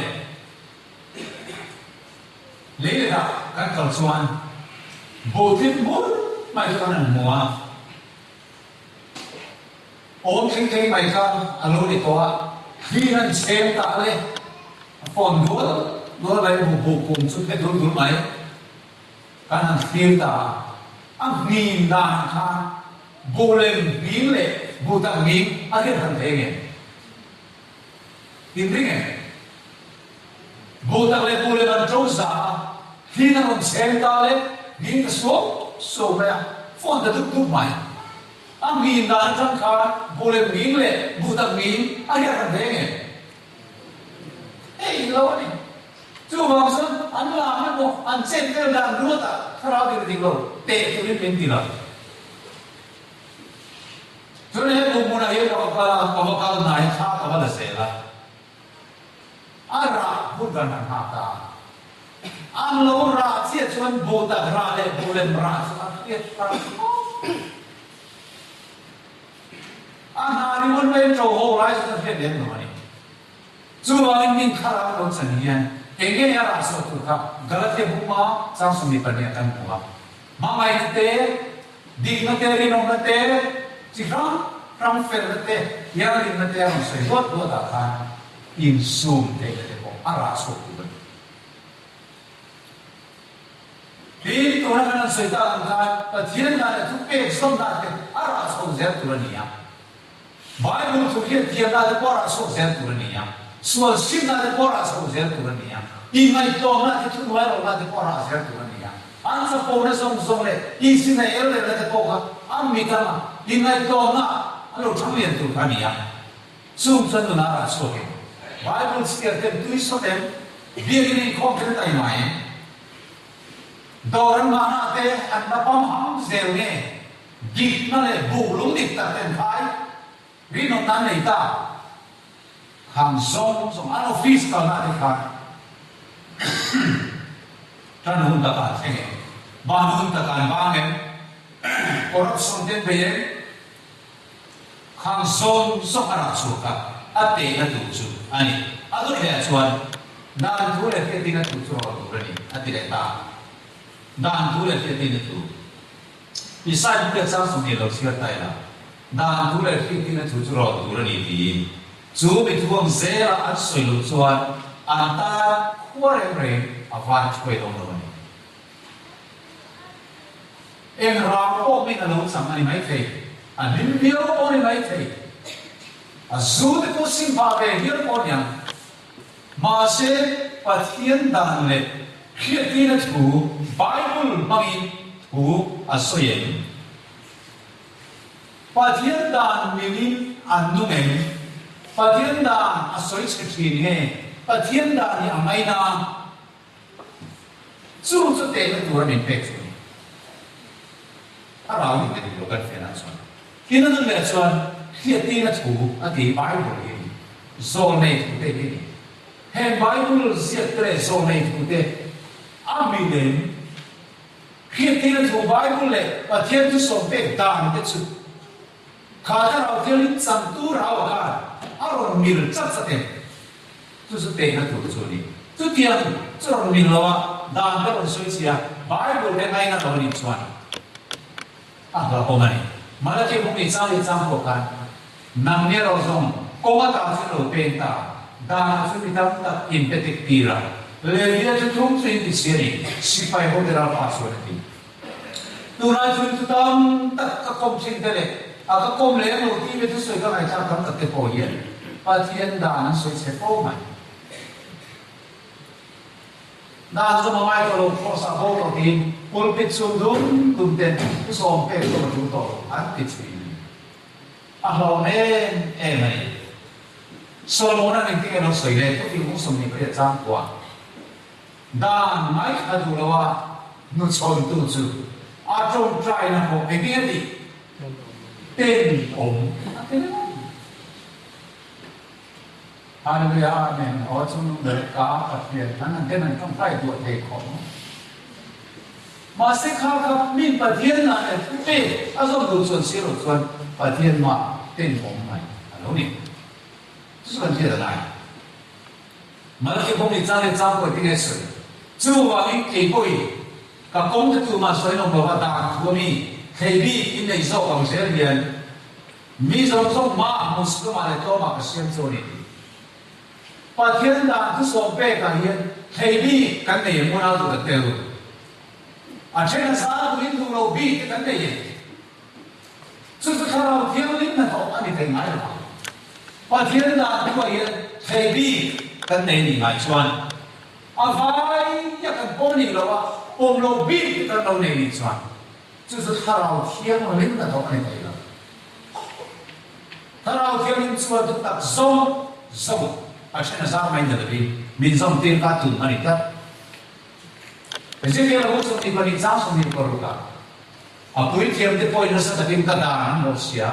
lei leh dah kan kal chuan buhthim bur mai chu kan han hmu a, awm thleng thleng mai kha a lo ni tawh a, thli han chhem ta le, a fawn dual dual mai, buh kum chu phe dul dul mai. Kan han thlir ta a, a hmin dan khan buh lem hming leh buh tak hming a riat han thei ngem? Inring em? Buh tak leh buh lem an ṭo za a, thliin a rawn chhem ta le, hming ta suau suau mai a, phone ta dup dup mai. A hmin dan aṭang khan buh lem hming leh buh tak hming a riat han thei ngem? Hei lo a ni. Chuvang chuan an lam emaw an chet vel dan ruatah thlarau dik dik lo teh turin min ti lo. Chuan he kum hmunah hian ka va kal a, ka va kal hnai thla ka va la zel a. A rah hun kan han nghak ta a. An lo rah chiah chuan buh tak rah leh buh lem rah chu a hriat hran khawp. A hna ringawt mai ṭo ho lai chu ka hriat lem lo a ni. Chuvangin min thlarau lo chan hian eng nge a rah chhuah tur kha Galatia bu hma chang sawmhnih pahniha kan hmu a. Hmangaihna te, dikna te, rinawmna te, chi hrang hrang felna te, hianghlimna te a rawn sawi duat duat ah khan insum theihna te pawh a rah chhuak tur a ni. Tin, tuna kan han sawi tak ang khan Pathian dan leh thupek zawm dan te a rah chho zel tur a ni a. Bible thu hian thiamna te pawh a rah chhuak zel tur a ni a, sual simna te pawh a rah chho zel tur a ni a, inngaihtlawmna te thuhnuai lohna te pawh a rah zel tur a ni a. An chapona zawng zawng leh insinna el lehna te pawh kha an mit anga inngaihtlawmna an lo thang lian tur kha a ni a. Chung chuan nunah rah chhuakin Bible chhiar ten tui sawt em, biakin inkhawm ten taima em, Dawr an nghahna te an la pam ham zel nge? Dikna leh buh lung dik tak ten khai rinawmna an nei ta. Khang zawng zawng an office kalna te khan tan hun takah an thleng em? Ban hun takah an bang em? Corruption te an bei em? Khang zawng zawng a rah chhuak a, a tehna tur chu a ni. A dawt lehah chuan, Dan thu leh hriattina thu chu rawn tur a ni, a ti leh ta. Dan thu leh hriattina thu. Isai bute chang sawmhnih lo chhiar ta ila, Dan thu leh hriattina thu chu rawn tur a ni tiin chu mi thuam zela an sawi loh chuan an tan khua reng reng a van thuai dawn lo a ni. Eng rang pawh min a lo chang a ni maithei, a hlim viau pawh a ni maithei, a zu te pawh sim phah ve hial pawh a ni ang. Mahse, Pathian dan leh hriattirna thu Bible hmangin thu a sawi em? Pathian dan milin an nung em? Pathian dan a sawi chhe thin nge? Pathian dan hi a ngaina? Chu chu tehna tura min pek chu a ni. A rau nih leh dik lo kan fianah chuan tin a nun leh chuan hriattirna thu a ti Bible hi a ni. Zawlnei thu te hi a ni. Heng Bible ziak te leh zawlnei thu te a milem hriattirna thu Bible leh Pathian thusawm pek dan te chu kha thlarau thianghlim changtu rau a khan a rawn mil chat chat em? Chu chu tehna tur chu a ni. Chutiang chu rawn mil lo a, dan te rawn sawi chhia, Bible te ngaina lo a nih chuan a hlauhawm a ni. Malachi buk nih chang leh chang pawh khan nang nia ro zawng kawng ata chu lo peng ta, danah chu mi tam tak in pe tek tir a, Levia chu thum chu in ti chhia a ni, sipai hote ralpa chuan a ti. Tunlai chu tu tam tak ka kawm thin te leh. A ka kawm lem lo tih ve thusawi ka ngaihthlak tam tak te pawh hian Pathian dan an sawi chhe fo mai. Dan zawm a ngai tawh lo, Kraws ah bo tawh tiin pulpit chhung dum dum ten thusawm pek zawm a tul tawh lo an ti thin a ni. A hlawm em em a ni. Solomon-a'n engtin nge lo sawi le? Thufing hung 28 chang kua. Dan ngaithla duh lo a hnuchhawntu chu a tawngtaina pawh eng nge tih tenawm a ti reng a. Hallelujah Amen Aw chung ber ka Pathian an han ten an tawngtai duah thei khawp maw. Mahse kha kha min Pathian lah leh thu pek a zawm duh chuan sir loh chuan Pathian mah tenawm mai a lo ni. Chu chu kan hriat a ngai. Malaki bawm i chang leh chang pawh i tinge sawi. Chuvangin kei pawhin ka kawng te tumah sawi nawm lova dan thu ami thlei bik in nei zawk ang zel hian mi zawng zawng mah hmuhsitawmah leh tlawmah ka siam chu a ni tih. Pathian dan thu sawm pekah hian thlei bik kan nei em unau duh tak tel. A then a zang duhin duh lo bik te kan nei em. Chu chu Thlarau Thianghlim hnathawh a ni thei ngai lo ang. Pathian dan thuah hian thei bik kan nei nih ngai chuan a vaia kan pawm nih loh a, pawm lo bik te kan lo nei nih chuan chu chu Thlarau Thianghlim hnathawh a ni thei lo. Thlarau Thianghlim chuan chu tak zawng zawng a then a zar mai ni lovin min zawm tir kha tum a ni tlat. Ezekiel a 22 chang 26 ah. A puithiam te pawhin nasa takin ka dan an hmuh sia.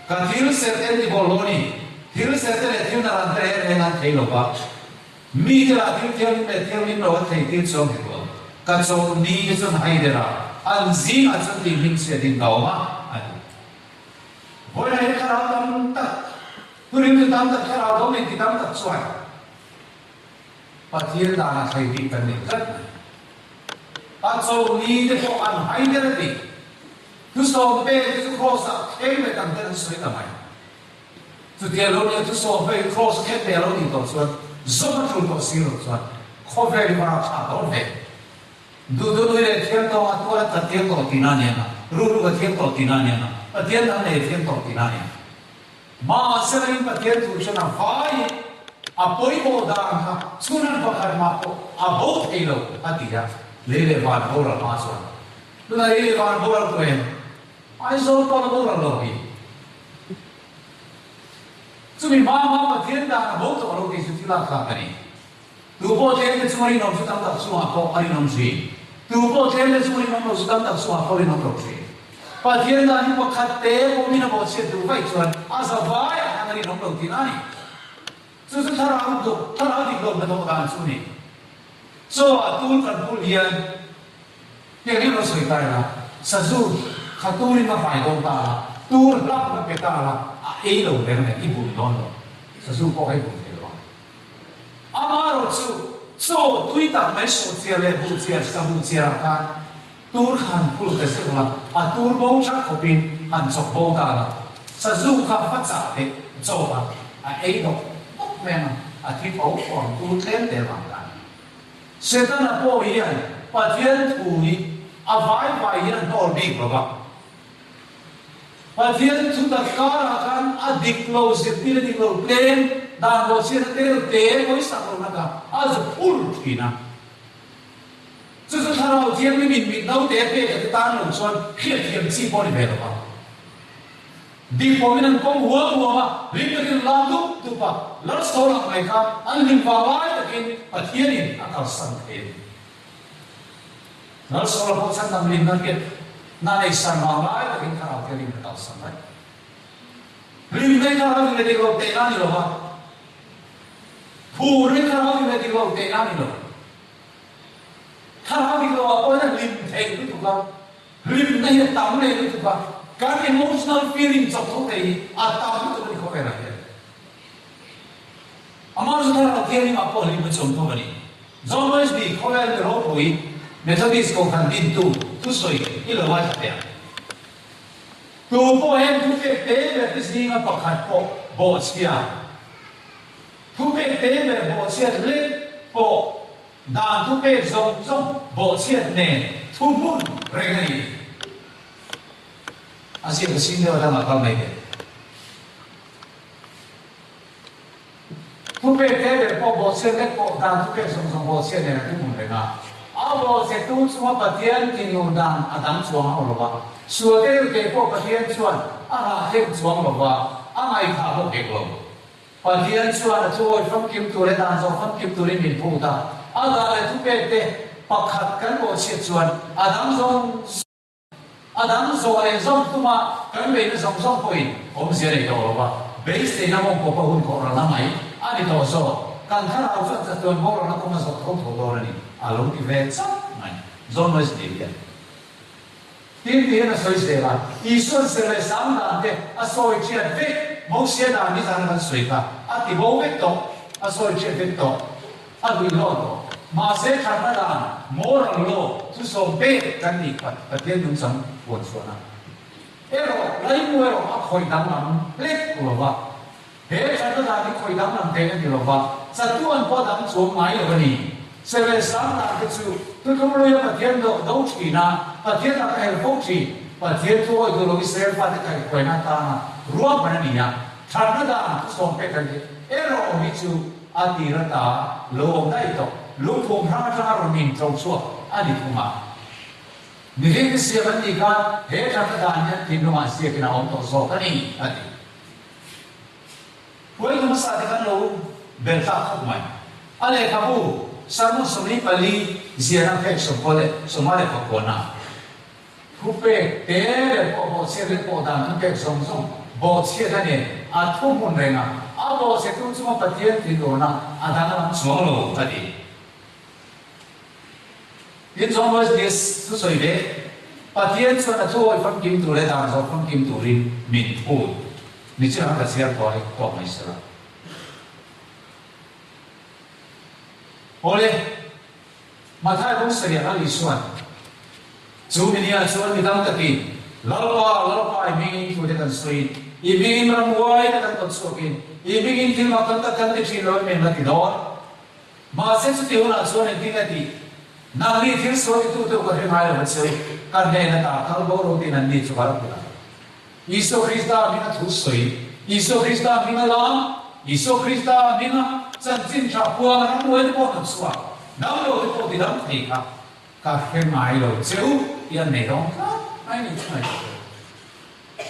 Ka thil serh te an ti bawlhhlawh a ni. Thil serh te leh thil naran te reng reng an thei lo va. Mite lah thil thianghlim leh thianghlim lo an thei tir chuang hek lo. Ka chawlh ni te chuan hai der a, an zingah chuan tih hmingchhiat in ka awm a, a ti. Vawiin ah hian thlarau tam tak, thurintu tam tak, thlarau dawm inti tam tak chuan Pathian danah thlei bik kan nei tlat mai. A chawlni te pawh an hai der a ti. Thusawm pe te chu Kraws ah thleng leh tam ten an sawi ta mai. Chutia lo nia thusawm pe hi Kraws khet ve a lo nih tawh chuan zawm a tul tawh si lo chuan khawvel hi mara tha dawn ve. Duh duh nui leh thiam tawng a tuar a that thiam tawh tihna a ni ang a, ruruk a thiam tawh tihna a ni ang a, Pathian dang nei a thiam tawh tihna a ni ang. Mahselain Pathian thu hran a vai a pawimawh dan kha chhunhan pakhat mah pawh a bo thei lo a ti a, lei leh van boral hma chuan tunah lei leh van boral tawh em? Aizawl pawh la boral lo hi. Chumi hma hma Pathian dan a bo tawh lo tih chu thil a thlak a ni. Tu pawh tlem te chung a rinawm chu tam tak chungah pawh a rinawm thin. Tu pawh tlem te chung a rinawm lo chu tam tak chungah pawh a rinawm lo thin. Pathian dan hi pakhat te pawmin a bawhchhiat duh vaih chuan a za vaiah khan a rinawm lo tihna a ni. Chu chu thlarau duk, thlarau dik lo hnathawh dan chu a ni. Chaw a tul kan pul hian tiang hian lo sawi ta ila, sazu kha turin a fai dawn ta la, tur hlak na pe ta la, a ei lo reng reng, i bum dawn lo. Sazu pawh kha i bum thei lo ang. Amaherawhchu, chaw tui tak mai sawhchiar leh buhchiar, sabuhchiarah khan tur kha han phul ta zeuh a, a tur bo that khawpin han chawp bo ta la, sazu kha va chah teh chaw kha a ei dawk dawk mai ang a, a thi tho tho ang, tur tlem te vang ta a ni. Setana pawh hian Pathian thu hi a vai vai hian a hnawl bik lo va. Pathian chu tak karah khan a dik lo zirtir a dik lo tlem dan pawh chhiat a tel te pawisak lo naka a zu phur thin a. Chu chu thlarau thianghlim in mit naute a pek a te tan lo chuan hriatthiam chi pawh a ni ve lo va. Dik pawhin an kawng huam huam a, hlim takin an lam dup dup a, Lalsawl ang mai kha an hlim vang lai takin Pathianin a kalsan thei a ni. Lalsawla pawh chhan dang lim na hriat na nei san vang lai takin thlarau thianghlim ka kalsan daih. Hlim nei thlarau dik leh dik lo tehna a ni lo va, phur nei thlarau dik leh dik lo tehna a ni lo. Thlarau dik lo ah pawh hian a hlim theih lutuk a, hlimna hi a tam leh lutuk a, kan emotional feeling chawk tho thei hi a tam lutuk a ni khawvelah hian. Amah chu thlarau thianghlimah pawh hlim a chawm tawk a ni. John Wesley khawvel mi ropui Methodist kohhran dintu thusawi i lo ngaithla teh ang. Tu pawh heng thupek te ber te zinga pakhat pawh bawhchhia, thupek te ber bawhchhiat lek pawh dan thupek zawng zawng bawhchhiat nen thuhmun reng a ni. A ziak a sing deuh atang a kal mai thei. Thupek te ber pawh bawhchhiat vek pawh dan thupek zawng zawng bawhchhiat nen a thuhmun reng a. A bawhchhetu chunga Pathian tinur dan a dang chuang hauh lo va, sual te deuh te pawh Pathian chuan a rah hlem chuang lo va, a ngaihthah bawk hek lo. Pathian chuan a thuawi famkim tur leh dan zawng famkim turin min phut a, a dan leh thupek te pakhat kan bawhchhiat chuan a dang zawng A dang zawh leh zawm tuma kan beihna zawng zawng pawhin awmzia nei tawh lo va, beiseina mawngkawpa hun khawh ralna mai a ni tawh zawk. Kan thlarau chuan chatuan boralna kawng a zawh tho tho dawn a ni, a lo ti ve chauh mai. John Wesley hian tin ti hian a sawi zel a, Isua'n ser leh sang dan te a sawi thiat vek, Mosia dan hi zan kan sawi kha a ti bo vek tawh, a sawi thiat vek tawh. A duih hlawh tawh. Mahse thatna dan, moral law, chu sawm pek kan nih khat Pathian nungchang puan chhuahna erawh laimu erawh a khawih danglam hlek lo va. He thatna dan hi khawih danglam theih a ni lo va, chatuan pawh dang chuang ngai lo a ni. Serh leh sang dan te chu tutum luia Pathian do do thin a, Pathian laka hel fo thin, Pathian thu awih duh lo Israel fate kaihhruaina atana ruahman a ni a, thatna dan chu sawm pek kan nih erawh hi chu A tir ata lo awm daih tawh, lungphum hrang atanga rawn in tlo chhuak a ni thung a. Mihring te siam an nih khan he thatna dan hian thinlungah ziakin a awm tawh zawk a ni, a ti. Hruaitu hmasa te kan lo bel tlak khawp mai. A lehkhabu Sermon 44 ziahna phek sawmkua leh sawmnga leh pakuana. Thupek te leh pawh bawhchhiat leh pawh dan thupek zawng zawng bawhchhiat a nen a thu hmun reng a, a bawhchhetu chunga Pathian thinurna a danglam chuang lo a ti. Tin John Wesley thu sawi ve, Pathian chuan a thu awih famkim tur leh dan zawh famkim turin min phut ni chu an ka chhiar tawh hi tawk mai sela. Awle. Mathai kawng sarih a Isua'n, Chu minia chuan mi tam takin, Lalpa, Lalpa, i hmingin thute kan sawiin, i hmingin ramhuai te kan tawn chhuakin, i hmingin thil mak tam tak kan ti thin lo em em la ti dawn. Mahse chuti hunah chuan engtin nge tih? Nangni thil sawi titute u ka hre ngai lo va che u, ka hnen ata kal bo ro tiin anni chu ka rak ti ang. Isua Krista hminga thu sawi, Isua Krista hminga lam, Isua Krista hminga chanchin tha puang rambuai te pawh hnawt chhuak, damlo te pawh ti dam thei kha ka hre ngai lo che u tih an nei dawn tlat mai ni chu ngaihtuah teh.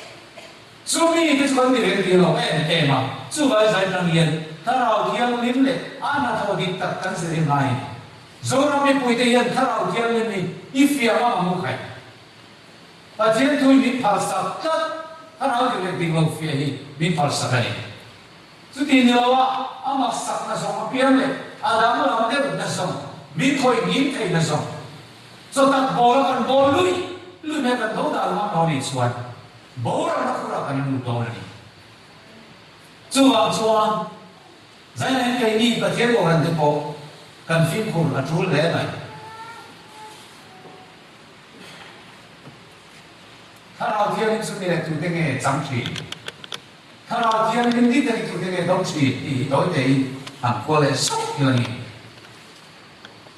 Chumi te chu kan ti reng ti lo em em a, chuvai zai tang hian Thlarau Thianghlim leh a hnathawh dik tak kan zir hi ngai a ni. Zoram mipuite hian Thlarau Thianghlim hi i fiah ngam ang u khai. Pathian thu hi min phalsak tlat, thlarau dik leh dik lo fiah hi min phalsak a ni. Chuti ni lo a, a maksakna zawng apiang leh a danglam deuhna zawng, min khawih ngim theihna zawng, chawtak bawla kan bawl lui lui mai kan do dan ngam lo nih chuan boralna khurah kan lut dawn a ni. Chuvang chuan Zainain keini Pathian Kohhran te pawh kan fimkhur a tul hle mai. Thlarau Thianghlim chu mi leh tute nge chang thin? Thlarau Thianghlim ni takin tute nge dawng thin tih hi tawi tein han kual leh sawk thil a ni.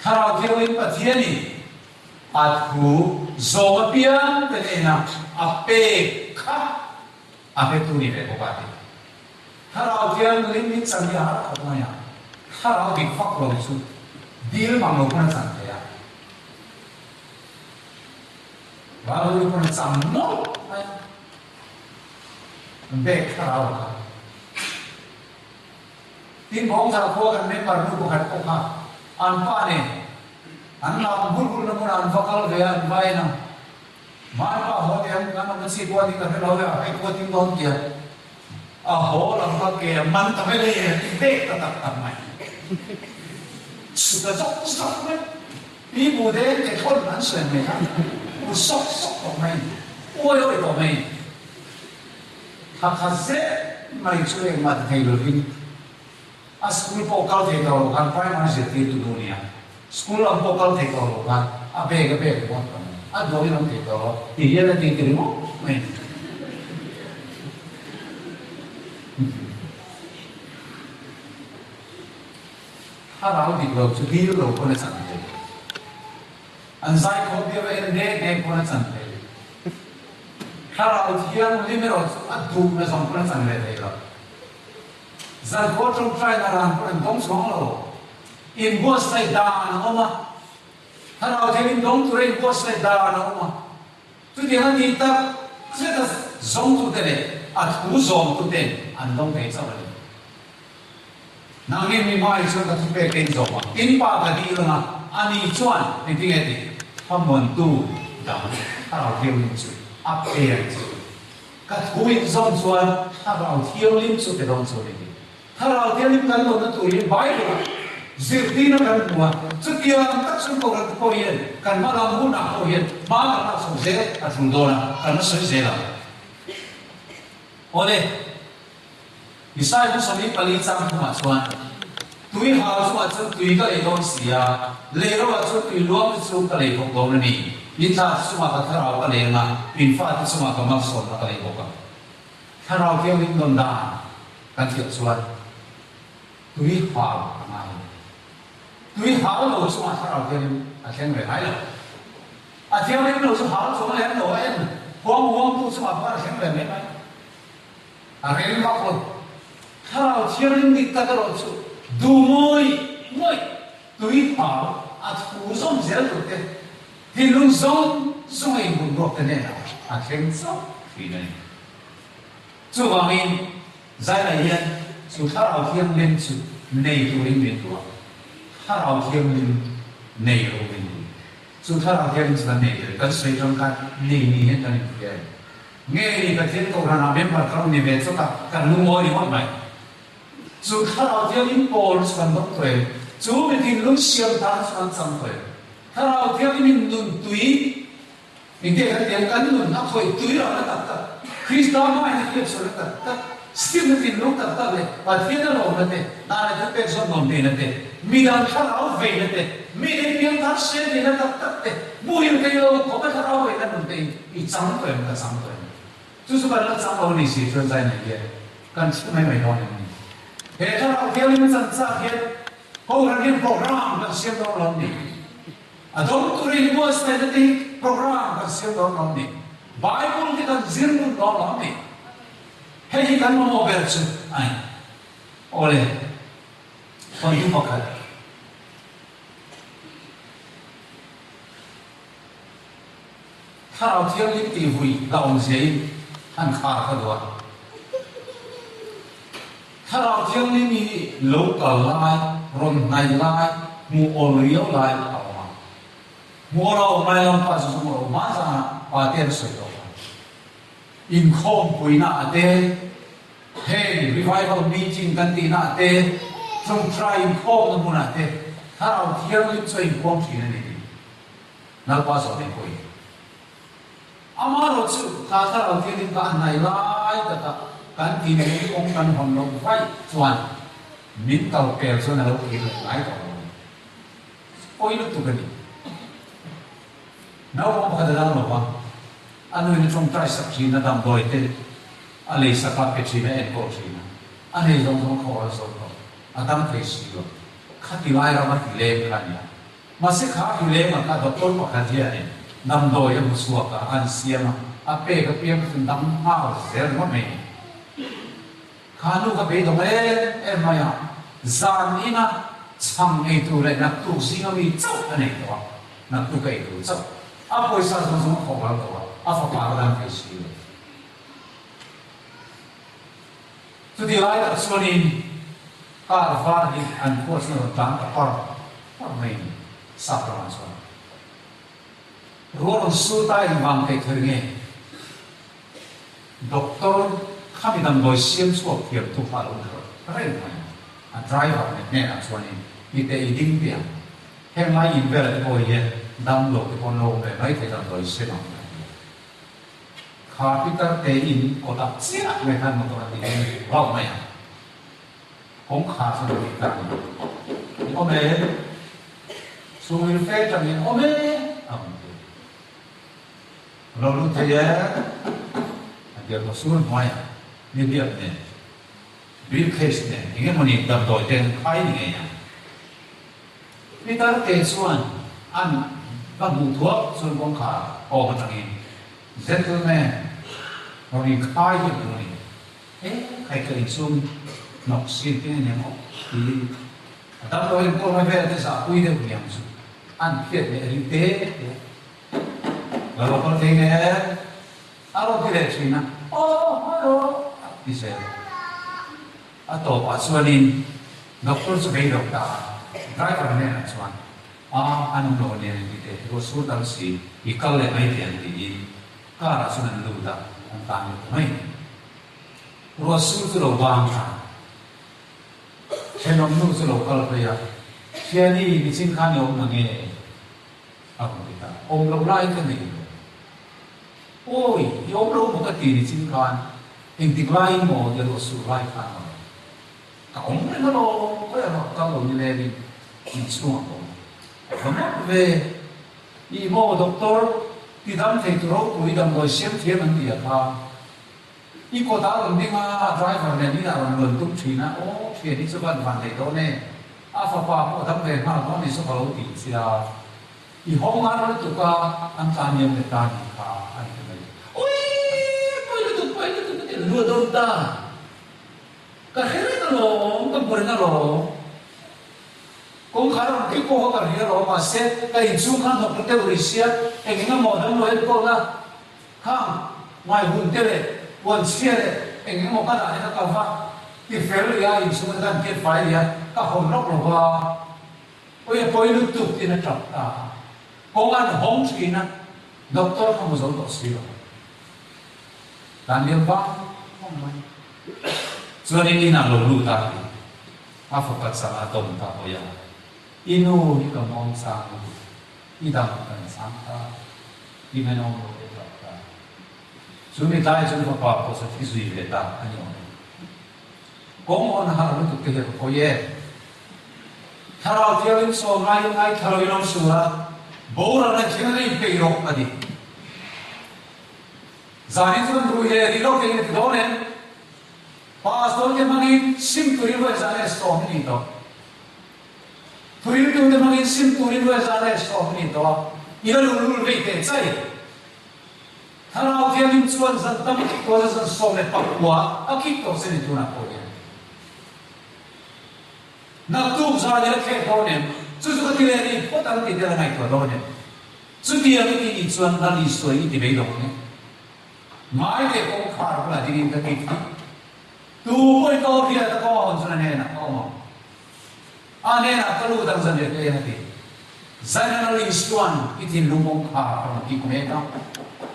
Thlarau Thianghlim Pathianin a thu zawng apiang te hnena a pek kha a hretu ni ve bawk a ti. Thlarau Thianghlim hi chan hi a har khawp mai a, thlarau dik vak lo chu dil mang lo pawn a chan thei a. Lalui pawn a chang nawlh mai a, an bag thlarau a kal. Tin Bawngthar khua kan member nu pakhat pawh kha an pa nen an lam hul hul na hmunah an va kal ve a, an va en a, Maipa haw teh ang kan awm a chi kuat in ka hre lo e a, hei kuat in dawn tia a haw lam kha ke a man ta vek e a ti vek ta tak tak mai. Chhut a zawk zawk mai. Pi bu deng ke thawn an sawi mai kha u sawk sawk tawh mai uai uai tawh mai thla khat zet mai chu engmah ti thei lovin a school pawh kal thei tawh lo khan primary zirtirtu nu nia school lam pawh kal thei tawh lo khan a bag a bag ringawt tawh mai a duangin awm thei tawh lo ti hian a ti ti ringawt mai. Thlarau dik lo chu dil lo pawn a chan thei. An zaikhawm deuh a en nek nek pawn a chan thei. Thlarau Thianghlim erawh chu a duhna zawng pawn a chan ve thei lo. Zankhua ṭawngṭaina ran pawn an dawng chuang lo. Inbuatsaih dan a awm a, Thlarau Thianghlim dawng tura inbuatsaih dan a awm a. Chutiang a tih tak zet a zawngtute leh a thu zawmtuten an dawng thei chauh a ni. Nangin mi hmai chuan ka thupek te in zawm a, in pa ka dil ang a, ani chuan engtinge tih thlamuantu dang Thlarau Thianghlim chu a pe ang che u. Ka thu in zawm chuan Thlarau Thianghlim chu pe dawn chu a ni tih. Thlarau Thianghlim kan dawnna tur hi Bible-ah zirtirna kan hmu a, chutiang tak chuan Kohhran te pawh hian kan hma lam hunah pawh hian hma kan lak chho zel a tul dawn a, kan la sawi zel ang. Awle. Isai hmasa 24 chang thumah chuan, Tui hal chungah chuan tui ka lei dawn si a, lei roah chuan tui luang te chu ka lei bawk dawn a ni. In thla te chungah ka thlarau ka leng a, in fa te chungah ka malsawmna ka lei bawk ang. Thlarau thianghlim dawn dan kan thiah chuan tui hal a ngai a ni. Tui hal lo chungah thlarau thianghlim a thleng ve ngai lo. A thianghlim lo chu hal chuang lem lo a en huang huangtu chungah pawh a thleng ve mai mai. A rem vak lo. Thlarau Thianghlim dik tak erawh chu duh ngawih ngawih tui hau a thu zawm zel tur te, thinlung zawng zawng a inbun ruak te hnenah a thleng chauh thin a ni. Chuvangin Zaina hian chu Thlarau Thianghlim chu nei turin min duh a, Thlarau Thianghlim nei rawh min duh. Chu Thlarau Thianghlim chu kan nei tel, kan sawi tang khan nei ni hian kan inhria em? Nge ni Pathian Kohhranah member ka rawn ni ve chawt a, kan lungawi ringawt mai. Chu Thlarau Thianghlim pawl chu kan dawng tawh em? Chu mi thinlung siam tan chu kan chang tawh em? Thlarau Thianghlim in nun tui engte kan ti ang, kan nun a khawih tui lohna tak tak, Krista hmain a hriat sualna tak tak, simna thinlung tak tak leh Pathian a lawmna te, hna leh thupek zawn nuam theihna te, midang thlarau veina te, mite piangthar sel theihna tak tak te, muhil thei lo khawpa thlarau veina nun te in I chang tawh em? Ka chang tawh em? Chu chu kan la chang lo ni si chuan zai nei hian kan chhu mai mai dawn em ni? He thlarau thianghlim a chan chak hian Kohhran hian program kan siam dawn lo ni? A dawng turin hi buatsaihna te hi program kan siam dawn lo ni? Bible hi kan zir ngun dawn lo ni? Hei hi kan mamawh ber chu a ni. Awle, thawnthu pakhat. Thlarau Thianghlim tih vui la awm zia in han khar kha duh a. Thlarau Thianghlim hi lo kal lai, rawn hnaih lai, hmuh awl riau lai a awm a. Hmuh awl a awm lai lam pa chu chu hmuh lo hma zana pa te an sawi tawh kha. Inkhawmpuina ah te, heng revival meeting kan tihna ah te, ṭawngṭai inkhawmna hmunah te Thlarau Thianghlim chu a inpuang ṭhin a ni tih. Lalpa zawh nei pawhin amaherawh chu kha thlarau thianghlim kha a hnai lai taka kan thinlung kawng kan hawn loh vaih chuan min kal pel chuan a lo kir leh ngai tawh lo a ni. Pawi lutuk a ni. Naupang pakhat a dang lo va, a nuin a tawngtai sak thin a, damdawi te a lei sak a, pe thin a, enkawl thin a, a nei zawng zawng a khawhral zo tawh, a dam thei si lo. Khati lai rama ti leng kha a ni a. Mahse kha hi lengah kha doctor pakhat hianin damdawi a hmu chhuak a, an siam a, a pek apiang chu dam nghal zel ringawt mai ni. Kha nu kha beidawng em em mai a, zan ina chhang ei tur leh naktuk zinga mi chauh a nei tawh a, naktuk a ei tur chauh. A pawisa zawng zawng a khawh ral tawh a, a fapa ka dam thei si lo. Chutih lai tak chuanin car var hi an khua chuan rawn tlan ta par par mai a ni, sap ramah chuan. Ruah rawn sur ta engvang theih kher nge? Doctor khami damdawi siam chhuak thiam tu kha a lo kher reng mai a, a driver nen hnenah chuanin titeh i ding teh ang, heng lai in velah te pawh hian damlo te pawh an lo awm ve mai thei damdawi sem ang a ti a. Kha pitar te in kawtah chiah mai khan motor a ti ding rauh mai a, kawngkhar chu ka tih tak ni. In awm e, chhungril fe tangin awm e a rawn ti. Lo lut thei e, a ti a tawh sur hnuaiah nihliap nen, briefcase nen eng emawni damdawi te an khai ni ngei ang. Pitar te chuan an va hmuh thuak chuan kawngkhar awm atangin, Gentleman! Rawn inkhai deuh tur a ni. E khai ka inchhung hnawk sin te ania maw tiin a damlo enkawl mai vel te zahpui deuh niang chu an phiat leh ring te te a. La lo kal thei nge a rawn ti leh thin a, aw hello a ti zel. A tawpah chuanin doctor chu beidawk ta a, driver hnenah chuan a an awm lo ania engti teh ruah sur tam si i kal leh mai teh ang tiin car ah chuan an lut a, an tan leh ta mai. Ruah sur chu lo bang a, thenawm nu chu lo kal phei a, Thiani, nichin khan i awm na nge? a rawn ti ta. Awm loh lai ka nei lo. Awi, i awm lo maw ka ti nichin khan, engtik laiin maw tia ruah sur lai khan maw le? Ka awm reng alawm, khawiah ruah kal lo ni lengin inchhungah ka awm. Ka mawlh ve. Ih maw doctor, ti dam thei tu ropui damdawi siam thiam an ti a kha. I kawt ah rawn ding a, driver nen in ah rawn luan tum thin a, aw thian hi chu van van thei dawn e, a fapa pawh dam ve nghal dawn ni chu ka lo tih che a, i hawng ngar lutuk a, an tlan liam leh ta nih kha a ni ta mai. Awii pawi lutuk pawi lutuk ka ti luah dawn ta, ka hre reng alawm, ka hmu reng alawm. Kawngkhar rawn kik pawh kha ka hria alawm, mahse ka inchhung khan hnawk ta deuh rih sia, eng eng emaw dam lo enkawlna khang ngaihun te leh puan chhia leh eng eng emaw ka dah te kha ka va ti fel rih a, inchhung te khan phiat fai rih a, ka hawn lawk lo va, awi a pawi lutuk tiin a tap ta a, kawng an hawng thin a, doctor kha hmu zo tawh si lo. Dan liam vang vang mai. Chuanin inah lo lut a ti. A fapa chang a dawm ta hawi a, I nu hi ka mawng chang lutuk, i dam kan chang ta, i menawm lo te tap ta. Chu mi tlai chuan fapa pawh chu thi zui ve ta a ni awm e. Kawng awn har lutuk te hi a va pawi e. Thlarau Thianghlim sawm laiin ngaithla lo in awm suh a, boralna thil a inpeih rawh a ti. Zanin chuan rui leh rih lo te in a ti dawn em? Pastor te hmangin sim turin ruai za leh sawm a ni tawh. Thuriltu te hmangin sim turin ruai za leh sawm a ni tawh a, i la luhlul vei teh chai. Thlarau Thianghlim chuan zan tam tak tawh zan 19 a kik tawh che ni tunah pawh hian. Naktuk zan i la khek dawn em? Chu chu ka ti leh ni phawt ang tih te la ngaihtuah dawn em? Chutiang i tih nih chuan Lal Isua i ti beidawng ang e. Ngai leh kawngkhar bulah dingin ka kik hi. Tu pawhin ka aw hriat a ka aw hawn chuan a hnenah ka awm ang. A hnenah ka lut ang zan leh ka en a ti. General Isua'n i thinlung kawngkhar a rawn kik mek a.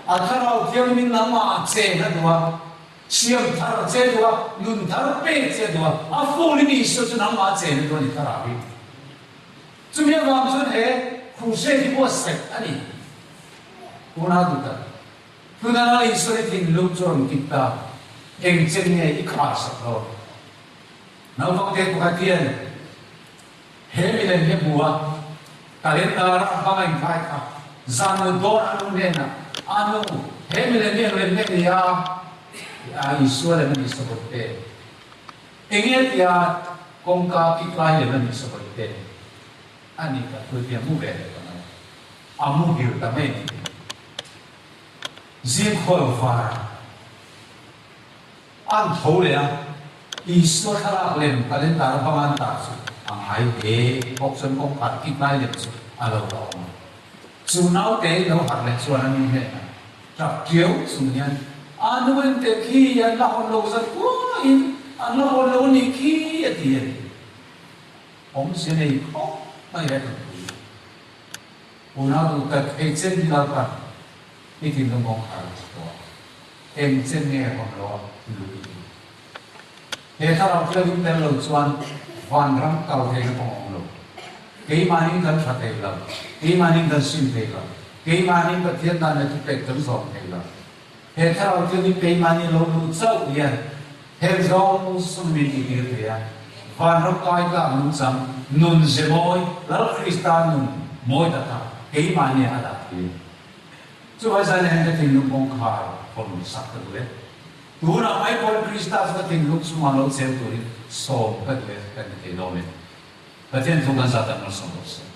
A thlarau thianghlim nangmah ah chen a duh a, siam thar che a duh a, nun thar pek che a duh a, a full in Isua chu nangmah ah chen a duh a ni thlarau hi. Chumi avang chuan he crusade hi buatsaih a ni. Tunah duh tak. Tunah Isua i thinlung chu rawn kik ta, eng chen nge i khar sak lo? Naupang te pakhat hian he milem hi a hmu a, calendar a hmang a inkhai kha, zan mut dawn a nu hnenah, A nu, he milem hi eng lem nge ni a? A, Isua lem a nih sabawi te. Enge tia kawngka kik lai lem a nih sabawi te? A ni ka thil hi a mu ve leh ta mai. A muhil ta mai ni. Zingkhual var an tho leh a, Isua thlalak lem calendar a hmang an tar chu a ngai hle bawk chuan kawngkhar kik lai lem chu a lo la awm a. Chu naute in lo harh leh chuan a nu hnenah tap tiau chung hian, A nu ente khi an la hawn lo zat kuahin an la hawn lo a nih khi a ti a ni. Awmzia nei khawp mai a ṭanpui. Unau duh tak hei chen hi Lalpan i thinlung kawngkhar a ti tawh a, eng chen nge hawn lo a luh i duh? He thlarau thianghlim tel lo chuan vanram kal theihna pawh a awm lo. Keimahnin kan tha thei lo, keimahnin kan sim thei lo, keimahnin Pathian dan leh thupek kan zawm thei lo. He thlarau thianghlim keimahni lo luh chauh hian heng zawng zawng min tihtir thei a, vanram kai tlak nungchang, nun ze mawi, Lal Krista nun mawi taka keimahni a dah thei a ni. Chuvai zan hian ka thinlung kawngkhar hawn sak ka duh e. Tunah mai pawhin Krista chu ka thinlung chungah lo cheng turin sawm ka duh e, ka ti thei dawn e. Pathian thu kan zat ang malsawm rawh se.